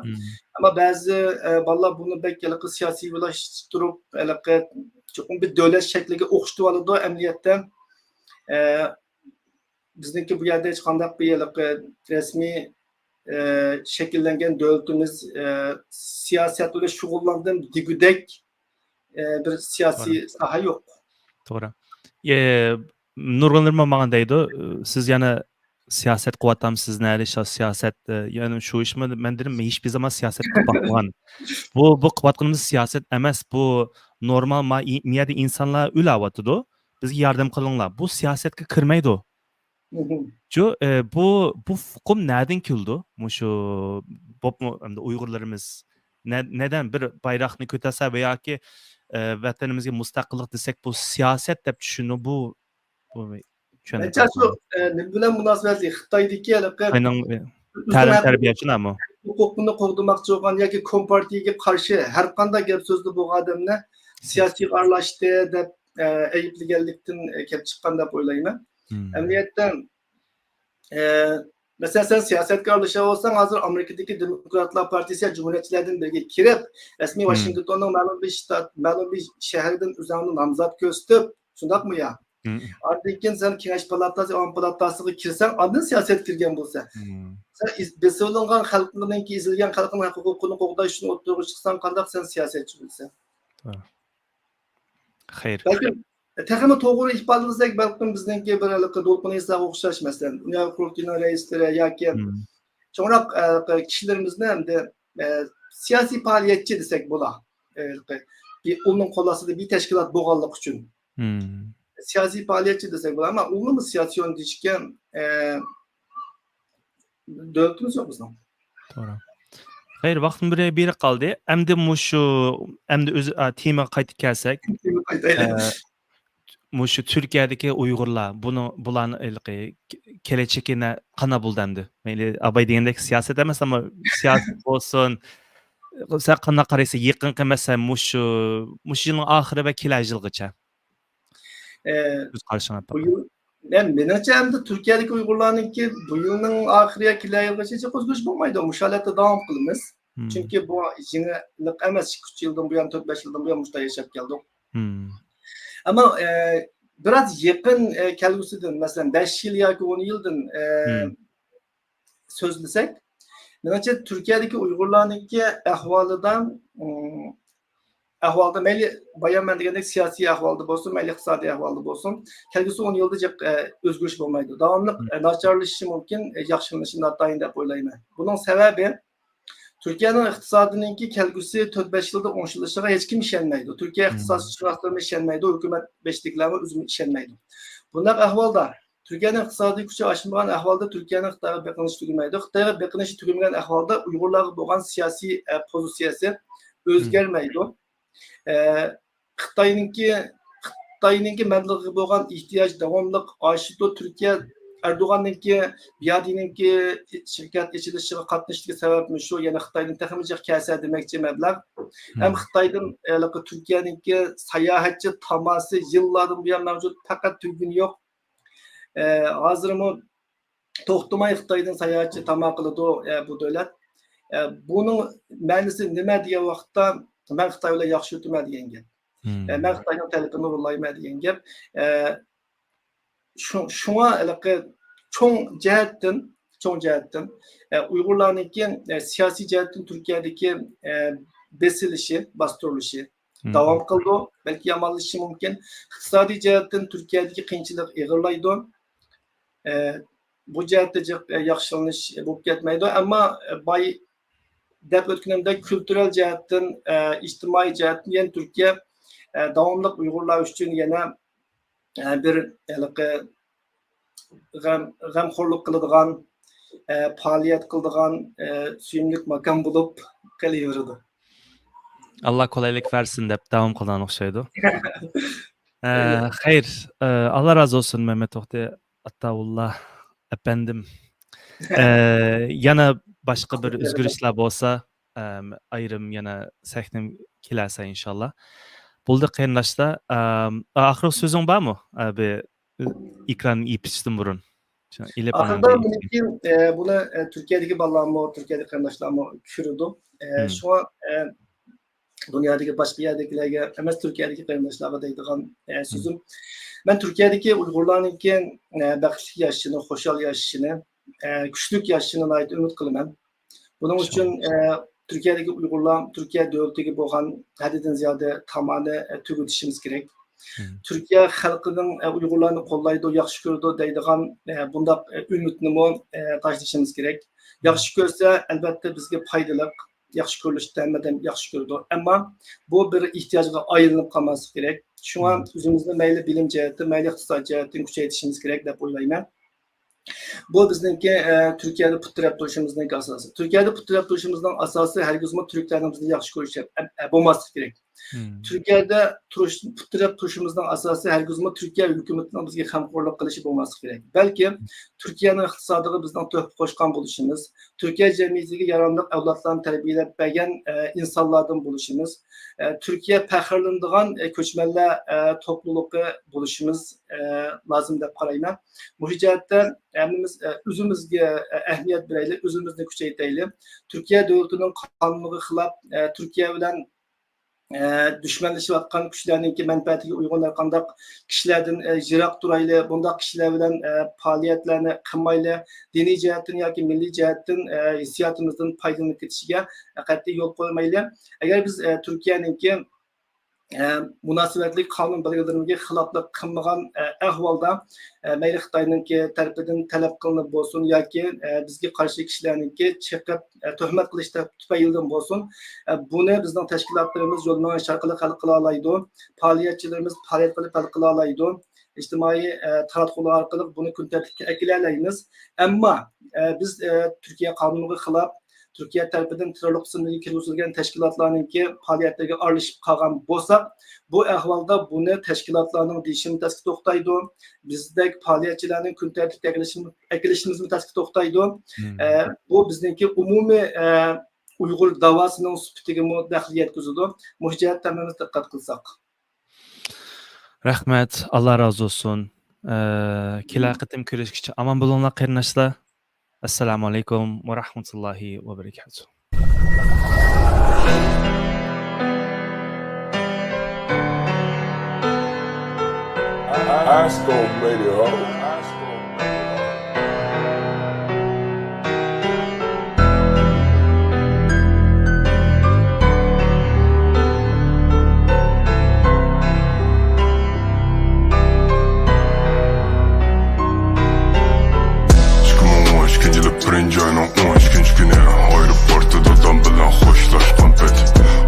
ئەمما بەزى، ئە، بالىلار بۇنى بەك ھېلىقى سىياسىيلاشتۇرۇپ، ھېلىقى چوقۇم بىر دۆلەت شەكلىگە ئوخشىتىۋالىدۇ. ئەمەلىيەتتە، ئە، بىزنىڭكى بۇ يەردە ھېچقانداق بىر ھېلىقى رەسمىي، ئە، شەكىللەنگەن دۆلىتىمىز، ئە، سىياسەت بىلەن شۇغۇللانغان دېگۈدەك، ئە، بىر سىياسىي ساھە يوق. توغرا. ئە، نۇرغۇنلىرىمۇ ماڭا دەيدۇ، سىز يەنە سىياسەت قىلىۋاتامسىز، نەدە شۇ سىياسەت، ئە، يەنە شۇ ئىشمۇ؟ مەن دېدىم، مەن ھېچبىر زامان سىياسەت قىلىپ باقمىغان. بۇ، بۇ قىلىۋاتقىنىمىز سىياسەت ئەمەس، بۇ نورمال، ما-، ئى-، مىيەدە ئىنسانلار ئۆلۈۋاتىدۇ. بىزگە ياردەم قىلىڭلار. بۇ سىياسەتكە كىرمەيدۇ. جۇ، ئە، بۇ، بۇ ئۇقۇم نەدىن كېلىدۇ؟ مۇشۇ بولۇپمۇ ئەمدى ئۇيغۇرلىرىمىز نە-، نەدەن بىر بايراقنى كۆتەرسە ۋە ياكى، ئە، ۋەتىنىمىزگە مۇستەقىللىق دېسەك، بۇ سىياسەت دەپ چۈشىنىدۇ؟ بۇ، بۇ چۈشەنمەي مەنچە شۇ، قالدىم. ئە، نېمە بىلەن مۇناسىۋەتلىك؟ خىتايدىكى ھېلىقى خىتاينىڭ، ئە، ئۆزىنىڭ تەلىم ھەق-، تەربىيە شۇنداقمۇ؟ ھوقۇقىنى قوغدىماقچى بولغان ياكى كومپارتىيىگە قارشى ھەر قانداق گەپ سۆزدە بولغان ئادەمنى سىياسىيغا ئارىلاشتى دەپ، ئە، ئەيىبلىگەنلىكتىن، ئە، كېلىپ چىققان دەپ ئويلايمەن. ئەمەلىيەتتە، ئە، مەسىلەن، سەن سىياسەتكە ئارىلىشىۋالساڭ، ھازىر ئامېرىكىدىكى دېموكراتلار پارتىيىسى يا جۇمھۇرىيەتچىلەردىن بىرىگە كىرىپ، رەسمىي ۋاشىنگتوننىڭ مەلۇم بىر شتات، مەلۇم بىر شەھىرىدىن ئۆزۈڭنى نامزات كۆرسىتىپ، شۇنداقمۇ يا؟ ئاندىن كېيىن سەن كېڭەش پالاتاسى، ئاۋام پالاتاسىغا كىرسەڭ، ئاندىن سىياسەتكە كىرگەن بولىسەن. سەن ئىز-، بېسىۋېلىنغان خەلقنىڭكى، ئېزىلگەن خەلقنىڭ ھەق ھوقۇقىنى قوغداش ئۈچۈن ئوتتۇرىغا چىقساڭ، قانداق سەن سىياسەتچى بولىسەن؟ خەير. بەلكىم تېخىمۇ توغرا ئىپادىلىسەك، بەلكىم بىزنىڭكى بىر ھېلىقى دولقۇن ئەيساغا ئوخشاش، مەسىلەن، دۇنيا قۇرۇلتىيىنىڭ رەئىسلىرى ياكى چوڭراق، ئە، كىشىلىرىمىزنى ئەمدى، ئە، سىياسىي پائالىيەتچى دېسەك بولا. ئە، بىر ئۇنىڭ قول ئاستىدا بىر تەشكىلات بولغانلىقى ئۈچۈن. سىياسىي پائالىيەتچى دېسەك بولا، ئەمما ئۇنىمۇ سىياسىيون دېيىشكە، ئە، دۆلىتىمىز يوق بىزنىڭ. توغرا. خەير، ۋاقىتمۇ بىر، بىر قالدى. ئەمدى مۇشۇ، ئەمدى ئۆز، ئا، تېمىغا قايتىپ كەلسەك. تېمىغا قايتايلى. ئە، مۇشۇ تۈركىيەدىكى ئۇيغۇرلار، بۇنى، بۇلارنى ھېلىقى كېلەچىكى نە-، قانداق بولىدۇ ئەمدى؟ مەيلى، ئاباي دېگەندەك سىياسەت ئەمەس، ئەمما سىياسەت بولسۇن. سەن قانداق قارايسەن؟ يېقىنقى، مەسىلەن، مۇشۇ، مۇشۇ يىلنىڭ ئاخىرى ۋە كېلەر يىلغىچە. ئە، كۆز قارىشىڭ بۇ يىل، مەن، مېنىڭچە، ئەمدى تۈركىيەدىكى ئۇيغۇرلارنىڭكى بۇ يىلنىڭ ئاخىرى يا كېلەر يىلغىچە ھېچ ئۆزگىرىش بولمايدۇ. مۇشۇ ھالەتتە داۋام قىلىمىز. چۈنكى بۇ يېڭىلىق ئەمەس، ئىككى، ئۈچ يىلدىن بۇيان، تۆت، بەش يىلدىن بۇيان مۇشۇنداق ياشاپ كەلدۇق. ئەمما، ئە، بىراز يېقىن، ئە، كەلگۈسىدىن، مەسىلەن، بەش يىل ياكى ئون يىلدىن، ئە، سۆزلىسەك، مېنىڭچە، تۈركىيەدىكى ئۇيغۇرلارنىڭكى ئەھۋالىدا، ئىم، ئەھۋالدا، مەيلى بايا مەن دېگەندەك سىياسىي ئەھۋالدا بولسۇن، مەيلى ئىقتىسادىي ئەھۋالدا بولسۇن، كەلگۈسى ئون يىلدا جىق، ئە، ئۆزگىرىش بولمايدۇ. داۋاملىق، ئە، ناچارلىشىشى مۇمكىن، ئە، ياخشىلىنىشى ناتايىن دەپ ئويلايمەن. بۇنىڭ سەۋەبى، تۈركىيەنىڭ ئىقتىسادىنىڭكى كەلگۈسى تۆت بەش يىلدا ئوڭشىلىشىغا ھېچكىم ئىشەنمەيدۇ. تۈركىيە ئىقتىسادشۇناسلىرىمۇ ئىشەنمەيدۇ، ھۆكۈمەت بېشىدىكىلەرمۇ ئۆزىمۇ ئىشەنمەيدۇ. بۇنداق ئەھۋالدا تۈركىيەنىڭ ئىقتىسادىي كۈچى ئاشمىغان ئەھۋالدا تۈركىيەنىڭ خىتايغا بېقىنىشى تۈگىمەيدۇ. خىتايغا بېقىنىشى تۈگىمىگەن ئەھۋالدا ئۇيغۇرلارغا بولغان سىياسىي، ئە، پوزىتسىيەسى ئۆزگەرمەيدۇ. ئە، خىتاينىڭكى، خىتاينىڭكى مەبلىغىگە بولغان ئېھتىياج داۋاملىق ئاشىدۇ. تۈركىيە ئەردوغاننىڭكى بىيادىنىڭكى شىركەت ئېچىلىشىغا قاتنىشىشىدىكى سەۋەبمۇ شۇ. يەنە خىتايدىن تېخىمۇ جىق كەلسە دېمەكچى مەبلەغ. ھەم خىتايدىن ھېلىقى تۈركىيەنىڭكى ساياھەتچى تاماسى يىللاردىن بۇيان مەۋجۇت، پەقەت تۈگىگىنى يوق. ئە، ھازىرمۇ توختىماي خىتايدىن ساياھەتچى تاما قىلىدۇ، ئە، بۇ دۆلەت. ئە، بۇنىڭ مەنىسى نېمە دېگەن ۋاقىتتا، مەن خىتاي بىلەن ياخشى يۈرۈتىمەن دېگەن گەپ. ئە، مەن خىتاينىڭ تەلىپىنى ئۇللايمەن دېگەن گەپ. ئە، شۇ-، شۇڭا ھېلىقى چوڭ جەھەتتىن، چوڭ جەھەتتىن، ئە، ئۇيغۇرلارنىڭكى، ئە، سىياسىي جەھەتتىن تۈركىيەدىكى، ئە، بېسىلىشى، باستۇرۇلۇشى داۋام قىلىدۇ، بەلكى يامانلىشىشى مۇمكىن. ئىقتىسادىي جەھەتتىن تۈركىيەدىكى قىيىنچىلىق ئېغىرلايدۇ. ئە، بۇ جەھەتتە جىق، ئە، ياخشىلىنىش بولۇپ كەتمەيدۇ. ئەمما، ئە، باي دەپ ئۆتكىنىمدەك كۈلتۈرەل جەھەتتىن، ئە، ئىجتىمائىي جەھەتتىن يەنە تۈركىيە، ئە، داۋاملىق ئۇيغۇرلار ئۈچۈن يەنە، ئە، بىر ھېلىقى غەم، غەمخورلۇق قىلىدىغان، ئە، پائالىيەت قىلىدىغان، ئە، سۆيۈملۈك ماكان بولۇپ قېلىۋېرىدۇ. ئاللا كولايلىق بەرسۇن دەپ داۋام قىلغان ئوخشايدۇ. ئە، خەير، ئە، ئاللا رازى بولسۇن مەمەت توختى ئاتاۋۇللا ئەپەندىم. ئە، يەنە باشقا بىر ئۆزگىرىشلەر بولسا، ئەم، ئايرىم يەنە سەھنەم كېلەرسە ئىنشاللا. بولدى قېرىنداشلار. ئەم، ئاخىرقى سۆزۈڭ بارمۇ؟ ئە، بىر ئېكران يېپىشتىن بۇرۇن. شۇ ئېلىپ ئاخىردا ئاندىن بۇنىڭكى، ئە، بۇنى، ئە، تۈركىيەدىكى بالىلارمۇ، تۈركىيەدىكى قېرىنداشلارمۇ كۆرىدۇ. ئە، شۇڭا، ئە، دۇنيادىكى باشقا يەردىكىلەرگە ئەمەس، تۈركىيەدىكى قېرىنداشلارغا دەيدىغان، ئە، سۆزۈم، مەن تۈركىيەدىكى ئۇيغۇرلارنىڭكى، ئە، بەختلىك ياشىشىنى، خۇشال ياشىشىنى، ئە، كۈچلۈك ياشىشىنى ناھايىتى ئۈمىد قىلىمەن. بۇنىڭ ئۈچۈن، ئە، تۈركىيەدىكى ئۇيغۇرلار تۈركىيە دۆلىتىگە بولغان ھەددىدىن زىيادە تامانى، ئە، تۈگىتىشىمىز كېرەك. تۈركىيە خەلقىنىڭ، ئە، ئۇيغۇرلارنى قوللايدۇ، ياخشى كۆرىدۇ دەيدىغان، ئە، بۇنداق، ئە، ئۈمىدنىمۇ، ئە، تاشلىشىمىز كېرەك. ياخشى كۆرسە، ئەلۋەتتە بىزگە پايدىلىق، ياخشى كۆرۈلۈشتە ھەممە ئادەم ياخشى كۆرىدۇ. ئەمما بۇ بىر ئېھتىياجغا ئايلىنىپ قالماسلىقى كېرەك. شۇڭا ئۆزىمىزنى مەيلى بىلىم جەھەتتىن، مەيلى ئىقتىساد جەھەتتىن كۈچەيتىشىمىز كېرەك دەپ ئويلايمەن. بۇ بىزنىڭكى، ئە، تۈركىيەدە پۇت تىرەپ تۇرۇشىمىزنىڭكى ئاساسى. تۈركىيەدە پۇت تىرەپ تۇرۇشىمىزنىڭ ئاساسى ھەرگىزمۇ تۈركلەرنىڭ بىزنى ياخشى كۆرۈشى، ئە، ئە، بولماسلىقى كېرەك. تۈركىيەدە تۇرۇش، پۇت تىرەپ تۇرۇشىمىزنىڭ ئاساسى ھەرگىزمۇ تۈركىيە ھۆكۈمىتىنىڭ بىزگە غەمخورلۇق قىلىشى بولماسلىقى كېرەك. بەلكى تۈركىيەنىڭ ئىقتىسادىغا بىزنىڭ تۆھپە قوشقان بولۇشىمىز، تۈركىيە جەمئىيىتىگە ياراملىق ئەۋلادلارنى تەربىيەلەپ بەرگەن، ئە، ئىنسانلاردىن بولۇشىمىز، ئە، تۈركىيە پەخىرلىنىدىغان، ئە، كۆچمەنلەر، ئە، توپلۇلۇقى بولۇشىمىز، ئە، لازىم دەپ قارايمەن. مۇشۇ جەھەتتە ھەممىمىز، ئە، ئۆزىمىزگە، ئە، ئەھمىيەت بېرەيلى، ئۆزىمىزنى كۈچەيتەيلى. تۈركىيە دۆلىتىنىڭ قانۇنىغا خىلاپ، ئە، تۈركىيە بىلەن، ئە، دۈشمەنلىشىۋاتقان كۈچلەرنىڭكى مەنپەئەتىگە ئۇيغۇن ھەرقانداق كىشىلەردىن، ئە، يىراق تۇرايلى، بۇنداق كىشىلەر بىلەن، ئە، پائالىيەتلەرنى قىلمايلى. دىنىي جەھەتتىن ياكى مىللىي جەھەتتىن، ئە، ھېسسىياتىمىزدىن پايدىلىنىپ كېتىشىگە قەتئىي يول قويمايلى. ئەگەر بىز، ئە، تۈركىيەنىڭكى ئە، مۇناسىۋەتلىك قانۇن بەلگىلىرىمىزگە خىلاپلىق قىلمىغان، ئە، ئەھۋالدا، ئە، مەيلى خىتاينىڭكى تەرىپىدىن تەلەپ قىلىنىپ بولسۇن ياكى، ئە، بىزگە قارشى كىشىلەرنىڭكى چېقىپ، ئە، تۆھمەت قىلىش تە-، تۈپەيلىدىن بولسۇن، ئە، بۇنى بىزنىڭ تەشكىلاتلىرىمىز يول مېڭىش ئارقىلىق ھەل قىلالايدۇ، پائالىيەتچىلىرىمىز پائالىيەت قىلىپ ھەل قىلالايدۇ، ئىجتىمائىي، ئە، تاراتقۇلار ئارقىلىق بۇنى كۈن تەرتىپكە ئەكېلەلەيمىز. ئەمما، ئە، بىز، ئە، تۈركىيە قانۇنىغا خىلاپ، تۈركىيە تەرىپىدىن تېررورلۇق تىزىملىكىگە كىرگۈزۈلگەن تەشكىلاتلارنىڭكى پائالىيەتلىرىگە ئارىلىشىپ قالغان بولساق، بۇ ئەھۋالدا بۇنى تەشكىلاتلارنىڭ دېيىشىمۇ تەسكە توختايدۇ، بىزدەك پائالىيەتچىلەرنىڭ كۈن تەرتىپكە ئەكېلىشىمۇ، ئەكېلىشىمىزمۇ تەسكە توختايدۇ. ئە، بۇ بىزنىڭكى ئومۇمىي، ئە، ئۇيغۇر داۋاسىنىڭ سۈپىتىگىمۇ دەخلى يەتكۈزىدۇ. مۇشۇ جەھەتتە ھەممىمىز دىققەت قىلساق. رەھمەت، ئاللا رازى بولسۇن. ئە، كېلەر قېتىم كۆرۈشكىچە ئامان بولۇڭلار، قېرىنداشلار. ئەسسالامۇ ئەلەيكۇم ۋە رەھمەتۇللاھى ۋە بەرىكاتۇھ. Astro Radio. ئىككىنچى ئاينىڭ ئون ئىككىنچى كۈنى، ئايروپورتتا دادام بىلەن خوشلاشقان پېتى.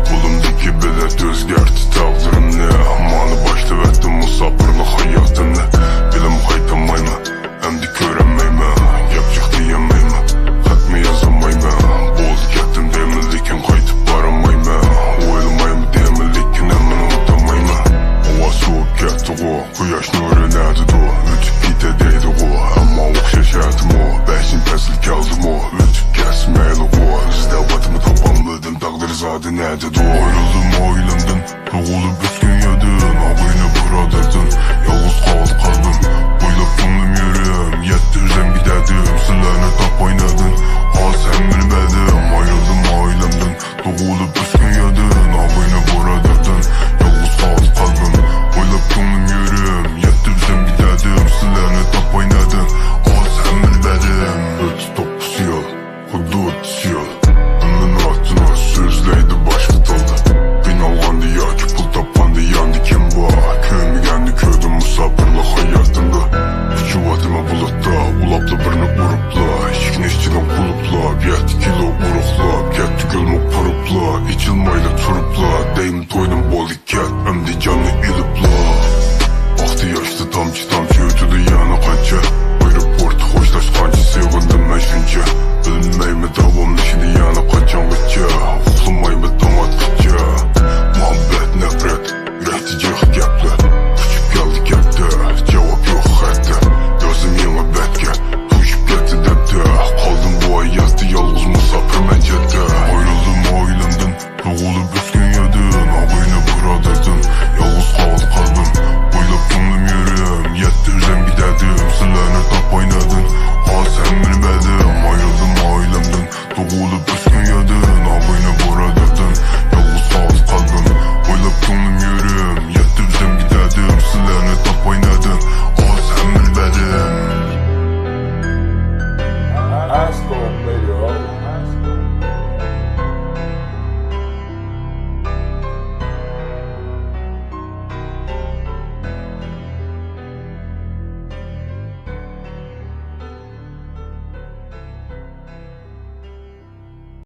قولۇمدىكى بېلەت ئۆزگەرتتى تەقدىرىمنى. مانا باشلىۋەتتىم مۇساپىرلىق ھاياتىمنى. بىلىم قايتالمايمەن، ئەمدى كۆرەلمەيمەن، گەپ جىق دېيەلمەيمەن، خەتمۇ يازالمايمەن. بولدى كەتتىم دەيمەن، لېكىن قايتىپ بارالمايمەن. ئويلىمايمەن دەيمەن، لېكىن ھەممىنى ئۇنتالمايمەن. ھاۋا سوۋۇپ كەتتىغۇ، قۇياش نۇرى نەدىدۇ؟ ئۆتۈپ كېتە دەيدىغۇ، ئەمما ئوخشاش ئەتىمۇ. بەشىنچى پەسىل كەلدىمۇ، ئۆتۈپ كەتسە مەيلىغۇ. ئىزدەۋاتىمەن، تاپالمىدىم، تەقدىر زادى نەدىدۇ؟ ئايرىلدىم ئائىلەمدىن، تۇغۇلۇپ ئۆسكەن يەردىن، ئاباينى بۇرادەردىن. يالغۇز قالدى قەلبىم، ئويلاپ كۆڭلۈم يېرىم. يەتتى ئۆزۈمگە دەردىم، سىلەرنى تاپاي نەدىن؟ ھازىر ھەممىنى بەردىم، ئايرىلدىم ئائىلەمدىن. تۇغۇلۇپ ئۆسكەن يەردىن، ئاباينى بۇرادەردىن. يالغۇز قالدى قەلبىم، ئويلاپ كۆڭلۈم يېرىم. يەتتى ئۆزۈمگە دەردىم، سىلەرنى تاپاي نەدىن؟ ھازىر ھەممىنى بەردىم. ئۆتتى توققۇز يىل، خۇددى ئوتتۇز يىل. ھەممە ناتونۇش سۆزلەيدۇ باشقا تىلدا. قىينالغاندا ياكى پۇل تاپقاندا ياندا كىم بار؟ كۆرمىگەننى كۆردۈم، مۇساپىرلىق ھاياتىمدا. ئۇچۇۋاتىمەن بۇلۇتتا، ئۇلاپلا بىرنى ئۇرۇپلا. ئىشىكنى ئىچىدىن قۇلۇپلاپ، يەتتە كىلو ئۇرۇقلاپ، كەتتى گۈلمۇ قۇرۇپلا. ئېچىلمايلا تۇرۇپلا، دەيمەن تويدۇم بولدى كەت، ئەمدى جاننى ئېلىپلا. ئاقتى ياشتا تامچە تامچە، ئۆتىدۇ يەنە قانچە.